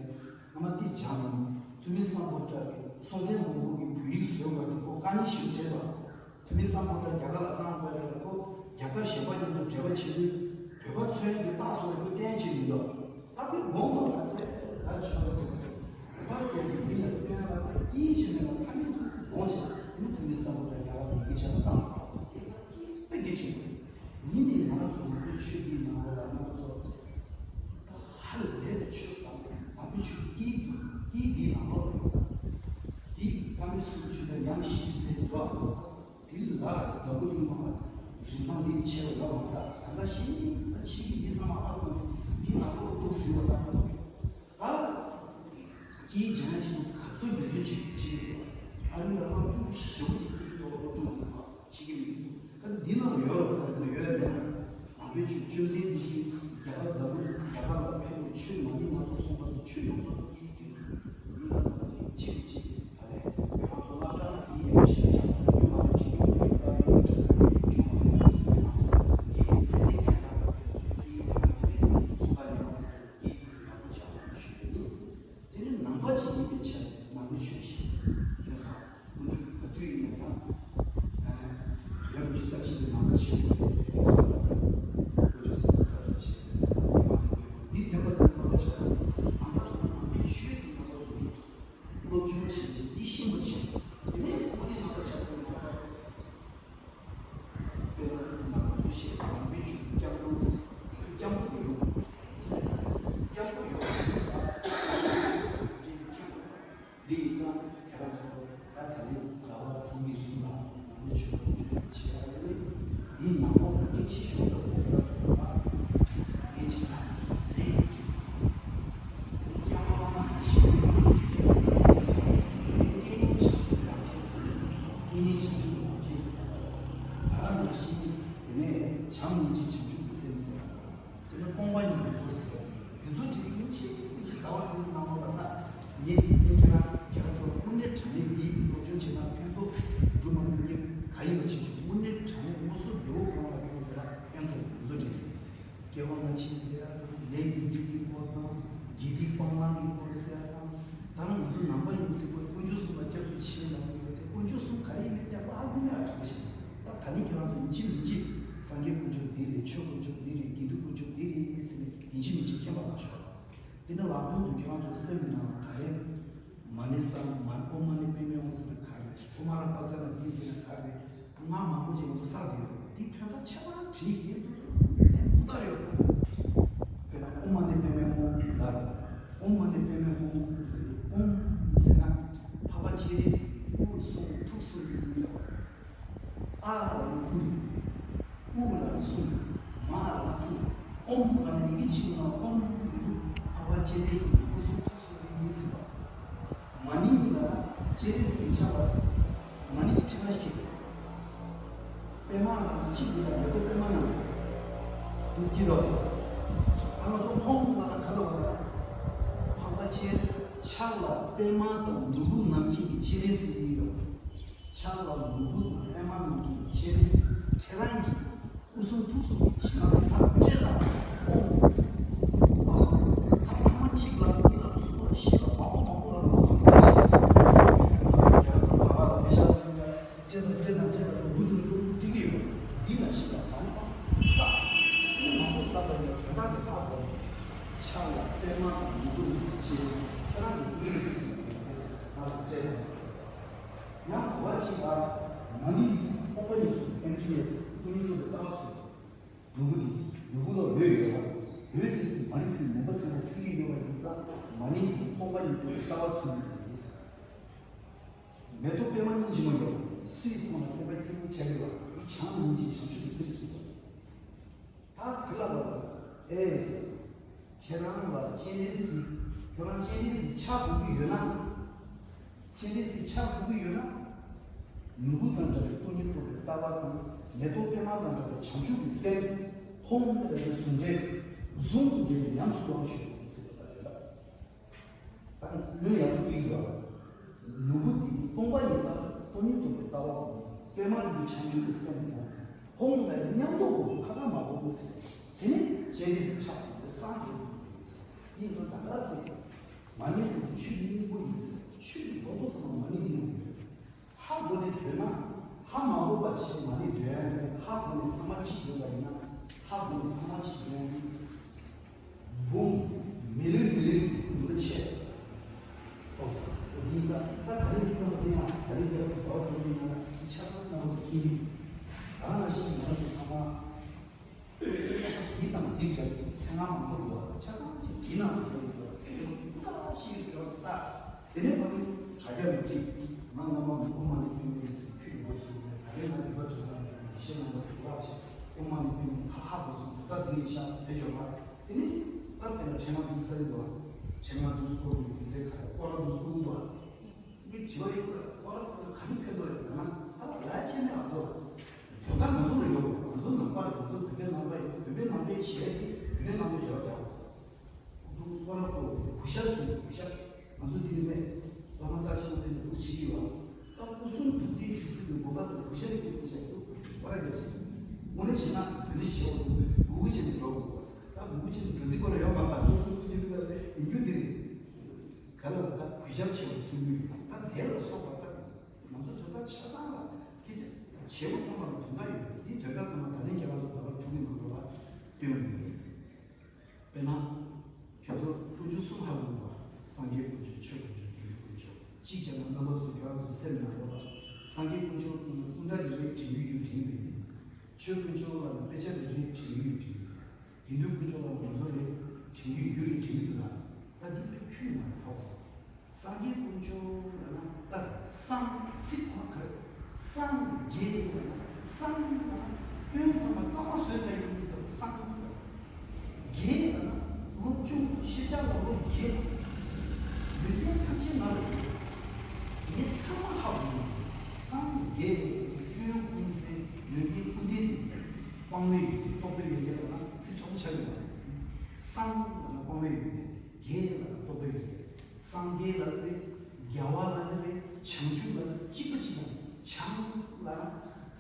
སྔ་མ་འདི་སྦྱངས་ཡིན། ཐུ་མི་སམ་བྷོ་ཊ་གི་སྲོང་བཙན་སྒམ་པོ་གི་བོད་ཡིག་བཟོས་པ་དེ་ཁོ་དཀའ་ངལ་ཞིག་འཕྲད་པ། ཐུ་མི་སམ་བྷོ་ཊ་རྒྱ་གར་ལ་བཏང་དགོས་རེད། ཁོ་རྒྱ་གར་གཞན་པ་མཉམ་དུ་འབྲེལ་བ་བྱེད་དུས་བོད་པ་མཚོན་གྱི་རྟགས་བཟོ་རེད། ཁོ་བསྟན་བྱེད་མི་འདུག་ད་མི་དགོངས་པ་ལ་ཚད་ལ་ཆོས་ལ་དགོངས། བོད་པ་ཟེར་ནས་མི་ལ་སྟོན་ལ་ད་སྐྱིད་ཅིག་མེད་ལ་ཐ་མི་དགོངས་ཀྱང་མི་ཐུབ་མི་བསམ། ཡིན་ཆ་ལ་བཏང་བ་དེ་ཚ་སྐྱིད་པ་སྐད་ཆེན་པོ་ཡིན་ནི་ང་རང་ཚོ་ང་ཚོའི་ཆོས་འདིའི་ནང་ལ་ང་རང་ཚོ་ད་ཧ་ལས་པའི་ཆོས་བཟང་པོ་ང་ཚོའི་ཆོས་སྐྱིད་སྐྱིད་འདིའི་ནང་ལོགས་ཡོད། འདི་བཀའ་མོལ་གསུམ་བཅུ་དང་ཉམས་ཤིང་ཟེར་གོ། དེ་ལ་འཛམ་བུ་གླིང་མ་རིན་ཐང་འདི་ཆེ་བ་ཡོད་མ་རེད། ད་ལྟ་ཤེས་ཡིན་ད་ཕྱི་གི་འདི་ཚང་མ་ཨ་ཁུ་འདི་ནང་ལོགས་འདུག་ཟེར་བ་ད་ཁོ་ཚོ་ད་ཀྱིས་སྦྱང་ཡ་ཆེན་པོ་ག་ཚོད་འབད་བརྩོན་བྱེད་ཀྱི་ཡོད། ཨ་རི་ལ་དམག་དཔུང་ཞེ་པོ་ཅིག་ཀྱིས་ཐོག་ལ་སློབ་སྦྱོང་གནང་བ་ཕྱི་རྒྱལ་མི་ཚོ་ད་འདི་ནང་ལ་ཡོད་རེད། ད་ཚོ་ཡོད་མེད་ན་ནང་པའི་ཆོས་བཅོམ་ལྡན་འདས་ཀྱིས་རྒྱ་གར་འཛམ་བུ་རྒྱ་གར་ལ་ཕེབས་པའི་ཆོས་མ་ཎི་སྣ་ཚོགས་གསུངས་པ་དེ་ཆོས་ཡོངས་རྫོགས་ཀྱིས་ཀྱིས་ཡིན་ཙང་ང་ཚོ་ཡིན་གཅིག་གིས་གཅིག་ད་ལས་ང་ཚོ་སློབ་གྲྭ་ལ་དེའི་ཡག་ཤོས་ཀྱང་ཡོད་མ་རེད། བྲིས་ཡོད་མ་རེད། ད་མི་ཡོད་དྲི་ཚིག་མི་ཡོད་མ་རེད། ང་ཚོ་དེའི་ཚེ་ནས་ཁྱད་པར་ཕན་ཚུན་དེའི་ཡག་ཤོས་དེ་སུ་ག་ཡོད་མ་རེད། ཡག་པོ་ཆགས་པ་ཞུ་ཡ་ཡིན། དེ་ནི་ནང་པ་ཅིག་ཡིན་པའི་ཆ་ནས་ནང་པའི་ཆོས་ཤིག་ཁྱོད་ཚོ་ཀུན་གྱི་ག་དུས་ཡིན་ན་ཡང་། དུས་རབས་ཉི་ཤུ་རྩ་གཅིག་གི་ནང་པ་ཆེན་པོ་རེད་ཟེར་བའི་ཁ་ལ་དཀོན་མཆོག་གསུམ་ལ་དགའ་ཚོར་ཆེ་རེད་ཟེར་བ་ཡིན་པ་དེ་འདི་འདོན་པ་ཚོ་ནང་པ་ཆགས་པ་ནང་པ་ཟེར་ན་ནང་པའི་ཆོས་ཀྱི་ནང་པ་ཚོ་ཡིན། སློབ་སྦྱོང་བྱེད་ཀྱི་འདི་ཤེས་པ་ཆེན་པོ་དེ་ནས་ཀུན་གྱི་ནང་པ་ཆགས་པའི་ནང་པ། དཔེར་ན་ང་ཚོས་བཤད་པའི་ནང་པའི་ཆོས་ཀྱི་སྐྱབས་འགྲོ་ཟེར། ང་ཚོ་སྐྱབས་འགྲོ་ཡོད་ཟེར། སྐྱབས་འགྲོ་ཡོད་ཟེར་བ་ཟེར་བ་འདི་ཡིན་ཙང་ཁྱེད་རང་ཚོ་ད་ད་ལན་ཟླ་བ་དྲུག་གི་རིང་ལ་ནང་པའི་ཆོས་ཀྱི་སྐྱོན་བྱེད་ཡ་ཡོད། འདིའི་ནང་ལོགས་ལ་གལ་ཆེ་ཤོས་ལ་ཁྱེད་རང་ཚོ་ད་ངས་ཅིག་ལ་ལས་ཀྱི་སྐྱོན། དེ་ནས་སྟོང་པ་ཉིད་ཀྱི་སྐོར་ཟེར་བ་དེ་ཚོ་དྲི་རིགས་ཉིན་བྱེད་ཀྱི་ཟླ་བ་དྲུག་གི་ནང་ལོགས་ལ་ད་ངས་ངས་ཁྱེད་རང་ཁྱེད་རང་ཚོ་དངོས་གནས་དྲང་གནས་འདིའི་སློབ་སྦྱོང་བྱེད་ན་ཕན་ཐོགས་འགྲོ་མ་འགྲོ་ཉེན་ག་ཡིན་པ་བྱེད་ཆོག་དངོས་གནས་དྲང་གནས་དངོས་སུ་བདེ་བོ་ཁོ་རང་ལ་ཁྱེད་རང་ཚོ་ལ་ཕན་ཐོགས་འདི་ཚོ་དྲི་རིགས། སྐྱེ་བ་སྔ་ཕྱི་ཟེར་ཡ་དང་ལས་རྒྱུ་འབྲས་ཀྱི་སྐོར་དང་དགེ་སྡིག་སྤང་བླང་གི་སྐོར་ཟེར་ཡ་དང་ད་ནི་ང་ཚོ་ནང་པ་ཡིན་ཟེར་དགོས་དཀོན་མཆོག་གསུམ་ལ་སྐྱབས་སུ་མཆི་ལབ་ཀྱི་ཡོད་དེ་དཀོན་མཆོག་གསུམ་ག་རེ་ཡིན་མིན་ཡག་པོ་ཧ་གོ་མེད་པ་གྲགས་ཤིང་ད་ད་ནི་ཁྱེད་རང་ཚོ་ཡིན་གཅིག་མིན་གཅིག་སངས་རྒྱས་དཀོན་མཆོག་འདི་རེད། ཆོས་དཀོན་མཆོག་འདི་རེད། དགེ་འདུན་དཀོན་མཆོག་འདི་རེད་ཟེར་ནས་ཡིན་གཅིག་མིན་གཅིག་མཁྱེན་པ་གནང་ཤོག་དེ་ནི་ལམ་སྟོན་དུ་ཁྱེད་རང་ཚོའི་སེམས་ནང་ལ་ག་རེ། མ་ཎི་བསམ་མ་ཨོཾ་མ་ཎི་པདྨེ་ཧཱུྃ་ཟེར་ན་ག་རེ་རེད། ཨོཾ་ཨ་ར་པ་ཙ་ན་འདི་ཟེར་ན་ག་རེ་རེད། ང་མང་པོ་ཅིག་ང་ཚོ་བསགས་ཡོད། འདི་དོན་དག་ཆ་ཚང་བྲིས་ཡིན་འདུག་ཟེར་ནས་ཧུར་ཐག་ཡོད། དཔེར་ན་ཨོཾ་མ་ཎི་པདྨེ་ཧཱུྃ་ལབ་རེད། ཨོཾ་མ་ཎི་པདྨེ་ཧཱུྃ་ཟེར་ནས་ཨོཾ་ཟེར་ན་འཕགས་པ་སྤྱན་རས་གཟིགས་ཀྱི་སྐུ་གསུང་ཐུགས་གསུང་གི་ཡིན་ལ། ཨ་ལ་ནི་སྐུ། ཨུ་ལ་ནི་གསུང་། མ་ལ་ནི་ཐུགས། ཨོཾ་ལ་ནི་ཡི་གེ་གཅིག་ལ་ཨོཾ་ཡོད་དུས་འཕགས་པ་སྤྱན་རས་གཟིགས་ཀྱི་སྐུ་གསུང་ཐུགས་གསུང་གི་ཡིན་ཟེར་བ། མ་ཎི་ཡིན་ལ་སྤྱན་རས་གཟིགས་ཀྱི་ཕྱག་ལ་མ་ཎི་གི་ཕྲེང་བ་ཞིག་པདྨ་ལ་གཅིག་ཡིན་ལ་མེ་ཏོག་པདྨ་ནང་དུ་སྐྱེས་ལ། ཨ་ང་ཚོ་ཧཱུྃ་ལ་ག་ལ་བ་ལ་འཕགས་པ་སྤྱན་ཕྱག་ལ་པདྨ་དང་ནོར་བུ་བསྣམས་མཁན་གྱི་སྤྱན་རས་གཟིགས་ཡིན་ལ། ཕྱག་ལ་ནོར་བུ་དང་པདྨ་རྣམས་ཀྱི་སྤྱན་རས་གཟིགས་ཁྱེད་རང་གི་སྐུ་གསུང་ཐུགས་གསུང་གི་བྱིན་རླབས་ལ་སྤྲད་ལ་ཨོཾ་ཟེར། ཨ་སོ། ད་ཐ་མ་གཅིག་ལ་གཉིས་ལ་གསུམ་ལ་བཞི་ལ་མང་པོ་མང་པོ་ལ་ལོ་དུ་ལ་བྱེད། རྒྱ་ཚ་བ་བ་ལ་པེ་ཤ་སྤྲད་ལ་སྤྲད་ལ་སྤྲད་ལ་ལོ་དུ་ལོ་དུ་སྤྲད་ཀྱི་ཡོད། འདི་ལ་ཞིག་ལ་མང་པོ་བསགས། མང་པོ་བསགས་པ་ཡིན་ན་དོན་དག་དེ་ལྷག་དགོས། ཕྱག་ལ་པདྨ་དང་ནོར་བུ་ནི་སྤྱན་རས་གཟིགས་ཁྱེད་རང་གི་སྐུ་གསུང་ཐུགས་གསུང་གི་ང་ལ་སྤྲད་ལ། ཡང་གོ་བ་ཞིག་ལ་མ་ཎི་ཡི་སྟོང་པ་ཉིད་ཚུལ་ཨེམ་ཐི་ཨེས་སྟོང་ཉིད་རྟོགས་པའི་ལྟ་བ་ཚུལ། ནོར་བུ་འདི་ནོར་བུ་ལ་འོད་ཡོད་པ། འོད་དེ་མ་རིག་པའི་མུན་པ་སེལ་བའི་སིལ་གྱིས་གཡོ་བ་ཡིན་ཙང་མ་ཎི་འདི་སྟོང་པ་ཉིད་རྟོགས་པའི་ལྟ་བ་ཚུལ་ཡིན། མེ་ཏོག་པདྨ་སྙིང་རྗེ་མ་ཡོད་པ། སུའི་ཁོང་ལ་སེམས་པ་སྐྱིད་པོ་ཆགས་ཡོད་པ། འདི་བྱང་སྙིང་རྗེ་བྱང་ཆུབ་ཀྱི་སེམས་ཚུལ་དང་། ད་ག་ལ་བ་ཨེ་ཟེར། ཁྱེད་རང་ལ་སྤྱན་རས་གཟིགས། ཁྱོད་རང་སྤྱན་རས་གཟིགས་ཆགས་དགོས་ཀྱི་ཡོད་ན། སྤྱན་རས་གཟིགས་ཆགས་དགོས་ཀྱི་ཡོད་ན། ནོར་བུ་དང་འདྲ་བའི་སྟོང་ཉིད་རྟོགས་པའི་ལྟ་བ་དང་མེ་ཏོག་པདྨ་དང་འདྲ་བའི་བྱང་ཆུབ་ཀྱི་སེམས། ཧཱུྃ་ལས་རིགས་ཟུང་འབྲེལ། ཟུང་དུ་འབྲེལ་ནས་ཉམས་སུ་བླང་ཞུ་ཟེར་བ་ལྟར་རེད། ད་བློན་ཡག་པོ་ཐིག་ཡོད། ནོར་བུ་དེ་ནི་སྟོང་པ་ཉིད་ལྟར་སྟོང་ཉིད་རྟོགས་པའི་ལྟ་བ་དང་པདྨ་དེ་ནི་བྱང་ཆུབ་ཀྱི་སེམས་དང་ཧཱུྃ་ལས་མཉམ་དུ་དགོས་ཁ་ཁ་མ་དགོས་ཟེར། དེ་ནི་སྤྱན་རས་གཟིགས་ཆགས་པ་སངས་རྒྱས་པ་ཡིན་ཟེར། དེ་ཡིན་ཙང་ད་ག་ཟེར། མ་ཎི་ཟེར་བའི་ཆོས་སྙིང་པོ་ཡིན་ཟེར། ཆོས་ཀྱི་ལོ་ཏོག་ཚང་མ་མ་ཎི་ཡིན་ཡོད། ཧ་གོ་ནས་འདོན་ན་ཧ་མ་གོ་བ་ཞིག་མ་ཎི་འདོན་ཡ་མེད། ཧ་གོ་ནས་ཐ་མ་གཅིག་འདོན་པ་ཡིན་ན་ཧ་གོ་ནས་ཐ་མ་གཅིག་འདོན་ཡ་ཡིན། འབུམ་མི་ལིར་མི་ལིར་འདུ་ཆེ། ཨོ་སོ། འདི་ ད་ད་རེས་འདི་ཚང་མ་བལྟས་ན་ད་རེས་རྒྱལ་བ་དང་ཟླ་བ་བཅུ་གཉིས་ནང་ལ་འདི་ཆ་ཚང་རྣམ་པ་ཚོ་མཁྱེན་གྱི་འདུག་ད་ནང་བཞིན་ང་རང་ཚོ་ཚང་མ་འདི་དང་འདི་འདྲ་བའི་ཚེ་སྔ་མ་མང་པོ་འདུག་ཆ་ཚང་ཅིག་བྲིས་ན་མི་འདུག་ཚོ་དེ་ཚོ་ད་ཤེས་ཀྱི་རེད་ཚོ་ད། དེ་ནས་ཕ་གི་དྲ་རྒྱ་ལ་ཅིག་ང་སྔ་མ་མི་དབུ་མ་ནས་སྟོན་ཡོད་ཟེར་ཁྱོད་ཡོད་ཚུལ་ནས་ད་རེས་ང་འདི་པ་གྲོས་ཚང་ནས་ཡེ་ཤེས་ནང་པ་ཚོ་ལ་ཅིག་དབུ་མ་ནས་སྟོན་ཡོད་ཁ་ཧ་གོ་སོང་ད་འདི་ཡིན་ཤག་ཟེར་ཆོག་ལ། དེ་ནས་སྐབས་དེ་ལ་ཕྲེང་བ་འདུག་ས་ཡིན་འདུག་ཕྲེང་བ་འདུག་སྐོར་འདུག་དེ་ཚེ་ཁ་ཡ་སྐོར་ར་འདུག་སྐོར་འདུག་མི་དྲི་བ་ཡོད་ལ་སྐོར་ར་སྐོར་ར་ག་རེ་ཕན་ཐོགས་ཡོད་ལ་ན་ད་ལ་ཡ་ཆེ་ནས་ང་ཚོ་ལ་དོན་དག་ང་ཚོ་ལ་ཡོད་ང་ཚོ་ནང་པ་རེད། ང་ཚོ་བོད་པའི་ནང་པ་ཡོད། བོད་པའི་ནང་པའི་བྱས་ཏེ་བོད་པའི་ནང་པའི་རྒྱལ་བ་རྒྱལ་བ། སྐུ་གདུང་སོ་ར་ཀོ་གུ་ཤ་ཚུ་གུ་ཤ། ང་ཚོ་འདི་ནི་མེད། བླ་མ་རྩ་ཆེན་པོ་དེ་ནི་འདུག་བྱེད་ཀྱི་ཡོད། ད་སྐུ་གསུང་ཐུགས་རྟེན་ཞུ་སྲིད་པའི་གོ་སྐབས་དང་གུ་ཤ་རེ་སྐྱེས་ཀྱི་ཤ་འདུག་བ་ར་རྒྱ་ཆེ། དངོས་གནས་བྱས་ན་བོད་ནི་བྱེད་འོ་འདུག་གུ་གུ་བྱས་ནས་འགྲོ་དགོས། ད་གུ་གུ་བྱས་ནས་འགྲོ་རྩིས་སྐོར་ལ་ཡོད་མ་ད་གུ་གུ་བྱས་ནས་ཡིན་རྒྱུ་འདི་རེད། ག་ལ་ད་གུ་ཤ་བྱེད་པ་ཚུལ་མི་ཡོད་ད་དེ་ལ་སོགས་པ་ད་ང་ཚོ་དོན་དག་ཆ་ཚང་ལ་སྐད་ཆ་བྱེད་པ་ཚང་མ་ལ་དོན་དག་ཡོད་འདི་དོན་དག་ཚང་མ་ད་ལན་རྒྱ་ལ་སོགས་ད་བར་འཁྲུག་གི་མ་འགྲོ་བ་སྟོན་དགོས། དཔེར་ན། ཁྱོད་ཚོ་དཀོན་མཆོག་གསུམ་ཧ་གོ་གི་པ། སངས་རྒྱས་དཀོན་མཆོག་ཆོས་དཀོན་མཆོག་དགེ་འདུན་དཀོན་མཆོག་གཅིག་བྱས་ན་རྣམ་པ་ཚོ་ཁྱོད་རང་ཚོ་སེམས་ནང་ཡོད་པ། སངས་རྒྱས་དཀོན་མཆོག་སྐུ་འདྲ་རེ་རེ་དྲན་རྒྱུ་རྒྱུ་དྲན་གྱི་ཡོད། ཆོས་དཀོན་མཆོག་ལ་ནི་དཔེ་ཆ་རེ་རེ་དྲན་རྒྱུ་དྲན་གྱི་ཡོད། དགེ་འདུན་དཀོན་མཆོག་ལ་ང་ཚོ་རེ་དྲན་རྒྱུ་རྒྱུ་རེ་དྲན་གྱི་འདུག་ལ། ད་འདི་དཔེ་ཁྱོད་མ་རེད་ཧོག་སོང་། སངས་རྒྱས་དཀོན་མཆོག་ལབ་ན་ད་སངས་ཚིག་ཁོ་ག་རེ། སངས་རྒྱས་ལབ་ན་སངས་ལབ་ན་སྐྱོན་ཚང་མ་གཙང་མ་བཟོས་ཚར་ཡོད་མཁན་དེ་སངས་ལབ། རྒྱས་ལབ་ན་སློབ་སྦྱོང་ཤེས་བྱ་ལ་སློབ་རྒྱས། ཡོན་ཏན་ཐམས་ཅད་ང་ལ་ཡོད། ངས་ཚང་མ་ཧ་གོ་ཡོད། སངས་རྒྱས་སྐྱོན་ཀུན་ཟད་ཡོན་ཏན་ཀུན་ལྡན་དེ་སྤང་བའི་ཡོན་ཏན་རྟོགས་པའི་ཡོན་ཏན་ལབ་ན་ཚིག་ཕྲ་མོ་ཆགས་ཡོད་པ། སངས་ལབ་ན་སྤང་བའི་ཡོན་ཏན། རྒྱས་ལ་རྟོགས་པའི་ཡོན་ཏན། སངས་རྒྱས་ལ་རེད། རྒྱལ་བ་ལ་རེད། བྱང་ཆུབ་ལ་གཅིག་པ་གཅིག་པ། བྱང་ལ་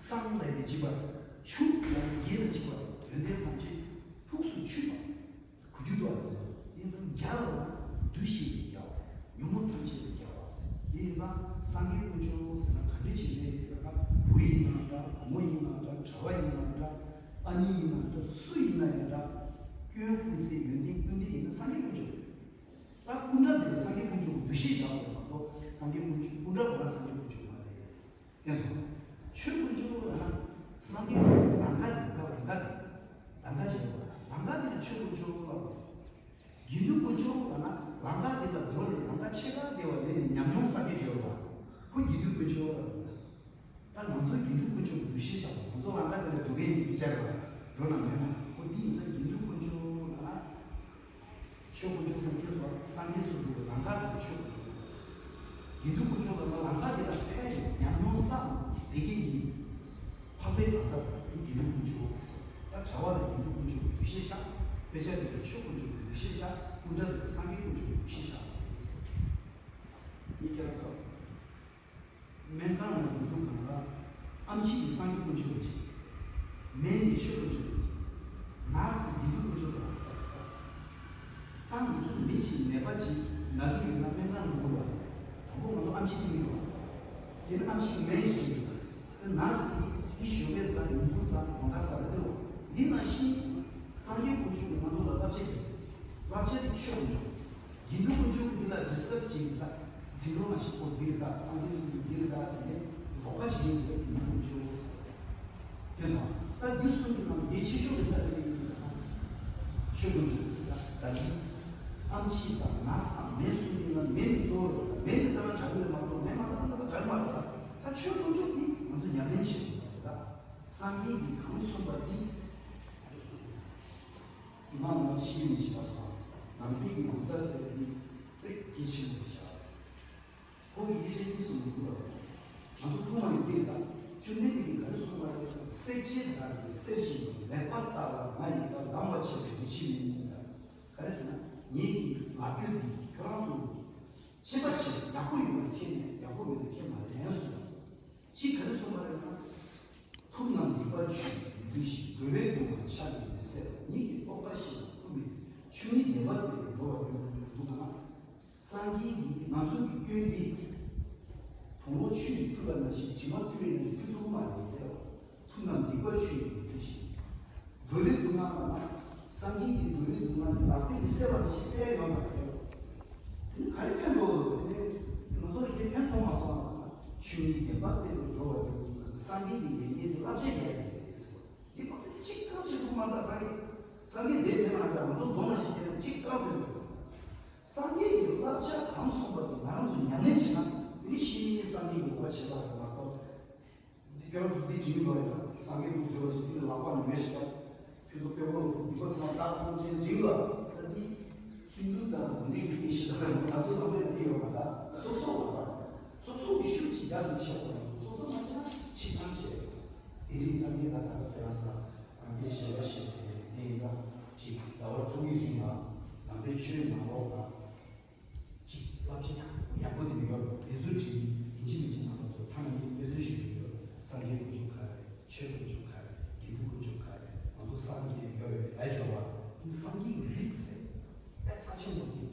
སངས་ལ་ཡི་གཅིག་པ། ཆུབ་ལ་རྒྱས་ལ་གཅིག་པ། ཡོན་ཏན་ཐམས་ཅད་ཐུགས་སུ་ཆུད་པ། གུ་རྒྱུད་དུ་བ་རེད། ཡིན་ཙང་རྒྱལ་ལ་འདུ་ཤེས་པའི་རྒྱལ་བ། ཉོན་མོངས་ཐམས་ཅད་ཀྱི་རྒྱལ་བ་ཟེར། དེ་ཡིན་ཙང་སངས་རྒྱས་དཀོན་མཆོག་ཟེར་ན་ག་འདྲས་ཅིག་རེད་ཟེར་ན་བུ་ཡིན་ན་འདྲ། བུ་མོ་ཡིན་ན་འདྲ། གྲྭ་པ་ཡིན་ན་འདྲ། ཨ་ནི་ཡིན་ན་འདྲ། སུ་ཡིན་ན་ཡང་འདྲ། སྐྱོན་ཀུན་ཟད་ཡོན་ཏན་ཀུན་ལྡན་ཡིན་ན་སངས་རྒྱས་དཀོན་མཆོག་རེད། ད་སྐུ་འདྲ་དེ་ལ་སངས་རྒྱས་དཀོན་མཆོག་གི་འདུ་ཤེས་བཞག་པ་མ་གཏོགས་སངས་རྒྱས་དཀོན་མཆོག་སྐུ་འདྲ་བ་ལ་སངས་རྒྱས་དཀོན་མཆོག་མ་རེད། ཡིན་སོང་། ཆོས་དཀོན་མཆོག་ལ་སངས་རྒྱས་དཀོན་མཆོག་ལམ་ཁ་དེ་ལམ་ཁ་ལམ་ཁ་དེ་ལམ་ཁ་བྱེད་པ་ལམ་ཁ་དེ་ལ་ཆོས་དཀོན་མཆོག་ལ། དགེ་འདུན་དཀོན་མཆོག་ལ་ན་ལམ་ཁ་དེ་ལ་འགྲོ་ནས་ལམ་ཁ་ཕྱེད་ཀ་བདེ་བ་ལས་ནས་ཉམས་མྱོང་བསགས་ཀྱི་བྱོས་པ། ཁོ་དགེ་འདུན་དཀོན་མཆོག་ལ་ད་ང་ཚོའི་དགེ་འདུན་དཀོན་མཆོག་གི་འདུ་ཤེས་བཞག་པ་ང་ཚོ་ལམ་ཁ་དེ་ལ་འགྲོ་མཁན་ཡིན་གྱི་བཅར་བ་འགྲོ་ན་མེད་ན་ཁོ་དེ་ཡིན་ཙང་དགེ་འདུན་དཀོན་མཆོག་ལ་ཆོས་དཀོན་མཆོག་སངས་རྒྱས་སོ་སངས་རྒྱས་སུ་འགྲོ་བའི་ལམ་ཁ་དེ་ཆོས་དཀོན་མཆོག་དགེ་འདུན་དཀོན་མཆོག་ལ་ལམ་ཁ་དེ་ལ་ཕེབས་ནས་ཉམས་མྱོང་བསགས་ནས་བསྡད་མཁན་ཡིན། འཕགས་པའི་གང་ཟག་དེ་དགེ་འདུན་དཀོན་མཆོག་ཟེར། ད་གྲྭ་པ་ལ་དགེ་འདུན་དཀོན་མཆོག་གི་འདུ་ཤེས་བཞག་དཔེ་ཆ་དེ་ལ་ཆོས་དཀོན་མཆོག་གི་འདུ་ཤེས་བཞག་སྐུ་འདྲ་དེ་ལ་སངས་རྒྱས་དཀོན་མཆོག་གི་འདུ་ཤེས་བཞག་ཟེར། ཡིན་ཁྱེད་རང་ཚོ། སྨན་ཁང་ནང་འགྲོ་དུས་གང་ལ། ཨེམ་ཆི་དེ་སངས་རྒྱས་དཀོན་མཆོག་གི་ཆེད། སྨན་དེ་ཆོས་དཀོན་མཆོག་གི་ཆེད། ནར་སི་དེ་དགེ་འདུན་དཀོན་མཆོག་གི་ལ། ད་ང་ཚོ་མི་གཅིག་ནད་པ་གཅིག་ན་གི་ཡོད་ན་སྨན་ཁང་འགྲོ་དགོས་པ། དང་པོ་ང་ཚོ་ཨེམ་ཆི་དེ་མི་འགྲོ་བ། དེ་ནི་ཨེམ་ཆི་སྨན་ཞིག་ཡིན་པ། དེ་ནར་སི་དེ་དེ་ཞོགས་ཀས་ཟ་ཉིན་གུང་ཟ་དགོང་དག་ཟ་ལ་དེ་རོ། འདི་ནང་བཞིན་སངས་རྒྱས་དཀོན་མཆོག་གིས་ང་ཚོ་ལ་བསླབ་བྱ་དེ། བསླབ་བྱ་དེ་ཆོས་དཀོན་མཆོག་དགེ་འདུན་དཀོན་མཆོག་གིས་འདི་ལ་ཌིས་ཀ་སི་བྱེད་ཀྱི་འདུག་འཛིན་རོགས་མ་ཞིག་གོ་འདི་རེད་ད་སངས་རྒྱས་གསུང་གི་འདི་རེད་ད་ཟེར་ནས་རོགས་པ་བྱེད་ཀྱི་འདུག་དགེ་འདུན་དཀོན་མཆོག་ཟེར། དེ་སོང་ད་འདི་གསུང་གི་ནང་གལ་ཆེ་ཤོས་རེད་ད་རེད་ཡིན་ད་ཆོས་དཀོན་མཆོག་རེད་ད་ད་ནི་ཨམ་ཆི་དང་ནར་སི་དང་མེ་གསུང་གི་ནང་མེ་ནི་གཙོ་བོ་རེད་མེ་ནི་ས་ན་དྲག་གི་རེད་མ་གཏོགས་མེ་མ་ས་ན་ས་དྲག་མ་རེད་ད་ད་ཆོས་དཀོན་མཆོག་གིས་ང་ཚོ་ཉམས་ལེན་བྱེད་དགོས་རེད་ད་སངས་རྒྱས་ཀྱིས་གང་གསུངས་པ་འདི། ང་ངོ་ཕྱི་ཡི་བྱིས་པ་སོགས་ནང་པའི་གི་གུར་རྟ་ཟེར་བ་འདི་དཔེ་གལ་ཆེན་པོ་ཞིག་ཟེར། ཁོང་གི་ཡིད་ཆེས་གཉིས་སུ་མི་འདུག་ལ། ང་ཚོ་ཐུགས་མ་ཡི་བདེ་དང་བཅོམ་ལྡན་འདས་ཀྱིས་ག་རེ་གསུངས་པ་རེད། སྲེག་བཅད་བརྡར་ཏེ་གསེར་བཞིན་དུ་ལེགས་པར་བརྟགས་ལ་ང་ཡི་བཀའ་ལམ་པ་ཆེ་བའི་ཡིད་ཆེས་མིན་ལ། ག་རེ་ཟེར་ན་ངེད་ཀྱི་ལབ་རྒྱུ་འདི་ཁྱོད་རང་ཚོ་ཤེས་པ་ཆེ་ཡག་པོ་ཡོད་ན་ཁྱེད་ནས་ཡག་པོ་མེད་ན་ཁྱེད་མ་ལེན་གསུངས། གཅིག་ག་རེ་གསུངས་པ་རེད་ན། ཐུབ་རྣམས་སྡིག་པ་ཆུ་ཡིས་མི་འཁྲུ་ཞིང་། སྒྲོལ་བའི་སྡུག་བསྔལ་ཕྱག་གིས་མི་སེལ་བ། ཉིད་ཀྱི་རྟོགས་པ་ཤེས་པ་ཐུབ་མིན་ཏེ། ཆོས་ཉིད་བདེན་པ་དེ་ལས་གྲོལ་བར་འགྱུར། འདུག་ག་ན། སངས་རྒྱས་ཀྱིས་ང་ཚོ་གི་སྐྱོན་འདི། དུག་ལོག་ཆུ་ཡིས་བཀྲུ་བ་ནང་བཞིན་དྲི་མ་བཀྲུ་བའི་ནང་བཞིན་བཀྲུ་ཐུབ་ཀྱི་མ་རེད་ཟེར་བ། ཐུབ་རྣམས་སྡིག་པ་ཆུ་ཡིས་མི་འཁྲུ་ཞིང་། སྒྲོལ་བའི་སྡུག་བསྔལ་ལ་ན། སངས་རྒྱས་ཀྱིས་སྒྲོལ་བའི་སྡུག་བསྔལ་འདི་ལག་པས་ཀྱིས་སེལ་བ་ནང་བཞིན་སེལ་ཡོད་མ་རེད། དེ་ནི་ག་རེ་ཕན་ཐོགས་འདུག་དེ་ནི་ང་ཚོ་ལ་ཁྱེད་ ཆོས་ཉིད་བདེན་པ་དེ་ལ་འགྲོ་བར་འགྱུར། སངས་རྒྱས་ཀྱི་ལས་ངན་དེ་བསླབ་བྱ་རྒྱག་ཡ་རེད་ཟེར་བ། འདི་མ་གཏོགས་གཅིག་གང་བྱེད་ཐུབ་མ་གཏོགས། སངས་རྒྱས་སངས་རྒྱས་འདས་པའི་ནང་ལ་ང་ཚོ་སྡོམ་མ་ཞིག་བསྟན་ན་གཅིག་གང་ཕན་ཐོགས། སངས་རྒྱས་ཀྱི་བསླབ་བྱ་གང་གསུངས་པ་དེ་ང་རང་ཚོ་ཉམས་ལེན་བྱེད་ན། འདི་ནི་ཤེས་ཡོན་སངས་རྒྱས་ཀྱི་གོ་བ་ཆེ་བ་རེད་མ་གཏོགས། འདི་ཁྱོད་རང་ཚོ་འདི་བྱེད་མི་དགོས་ཡ། སངས་རྒྱས་ཀྱི་བཟོས་པ་ཞིག་འདི་ལ་ལག་པ་ནས་མེ་ཞིག་བརྒྱབ། ཁྱོད་ཚོ་དཔེ་ཁོ་ལ་སྡིག་པ་ཚང་མ་དག་སོང་ཅེས་འགྲིག་ལ། ད་འདི་ཧིན་དུ་དང་འདི་གི་མི་ཞིག་དང་ང་ཚོ་ནང་མི་ལ་འདི་ཡོད་པ། ད་སོ་སོ་བ། སོ་སོ་གི་ཤུགས་ཀྱིས་རྒྱ་དང་ཆེ་བ་དང་། སོ་སོ་མ་བྱས་ན་ཕྱི་ཐང་བྱས། དེ་རིང་སངས་རྒྱས་ད་ད་ཚ་ཡང་ས། རང་གི་ཞལ་ལག་བཞེས་ཏེ་དེ་ཡིན་ཙང་། ཅིག་ཟླ་བ་དྲུག་གི་རིང་ལ་ནང་པའི་ཆོས་ནང་ལོགས་ལ་ཅིག་བསླབ་བྱ་ཡག་པོ་དེ་མི་ཡོད་པ། དེ་ཚོའི་གྲས་ཀྱི་ཡིན་གཅིག་མིན་གཅིག་ནང་པ་ཚོ་ཐ་ན་ངས་དཔེ་མཚོན་ཞུ་གི་ཡོད། སངས་རྒྱས་དཀོན་མཆོག་ག་རེ། ཆོས་དཀོན་མཆོག་ག་རེ། དགེ་འདུན་དཀོན་མཆོག་ག་རེ། ང་ཚོ་སངས་རྒྱས་ཡོད་པའི་ལས་སྦྱོར་བ། སངས་རྒྱས་ཀྱི་རིགས་ཟེར། དཔེ་རྩ་ཆེན་པོ་དེ།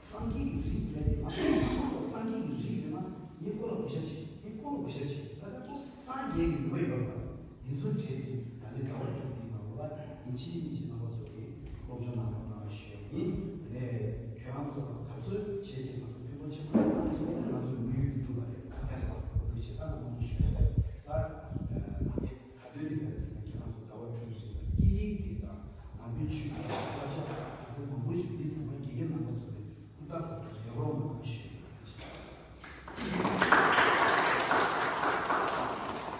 སངས་རྒྱས་ཀྱི་རིགས་རེད་དེ། ང་ཚོ་ཚང་མ་ལ་སངས་རྒྱས་ཀྱི་རིགས་རེད་ན། ངས་ཁོ་ལ་གུས་ཞབས་བྱེད། ངས་ཁོ་ལ་གུས་ཞབས་བྱེད། ཁ་སང་ཁོ་སངས་རྒྱས་ཀྱི་ནུས་པ་ཡོད་པ། དེ་ཚོ་བྲལ་ཏེ་ད་ནི་ཟླ་བ་དྲུག་འདིའི་ནང་ལོགས་ལ་ཡིན་གཅིག་མིན་གཅིག་རྣམ་པ་ཚོ་གིས་སློབ་སྦྱོང་གནང་རོགས་གནང་ཞུ་ཡ་ཡིན། དེ་ནས་ཁྱོད་རང་ཚོ་དང་འཐབ་རྩོད་བྱས་རྗེས་ང་ཚོ་ཕན་ཐོགས་ཆེན་པོ།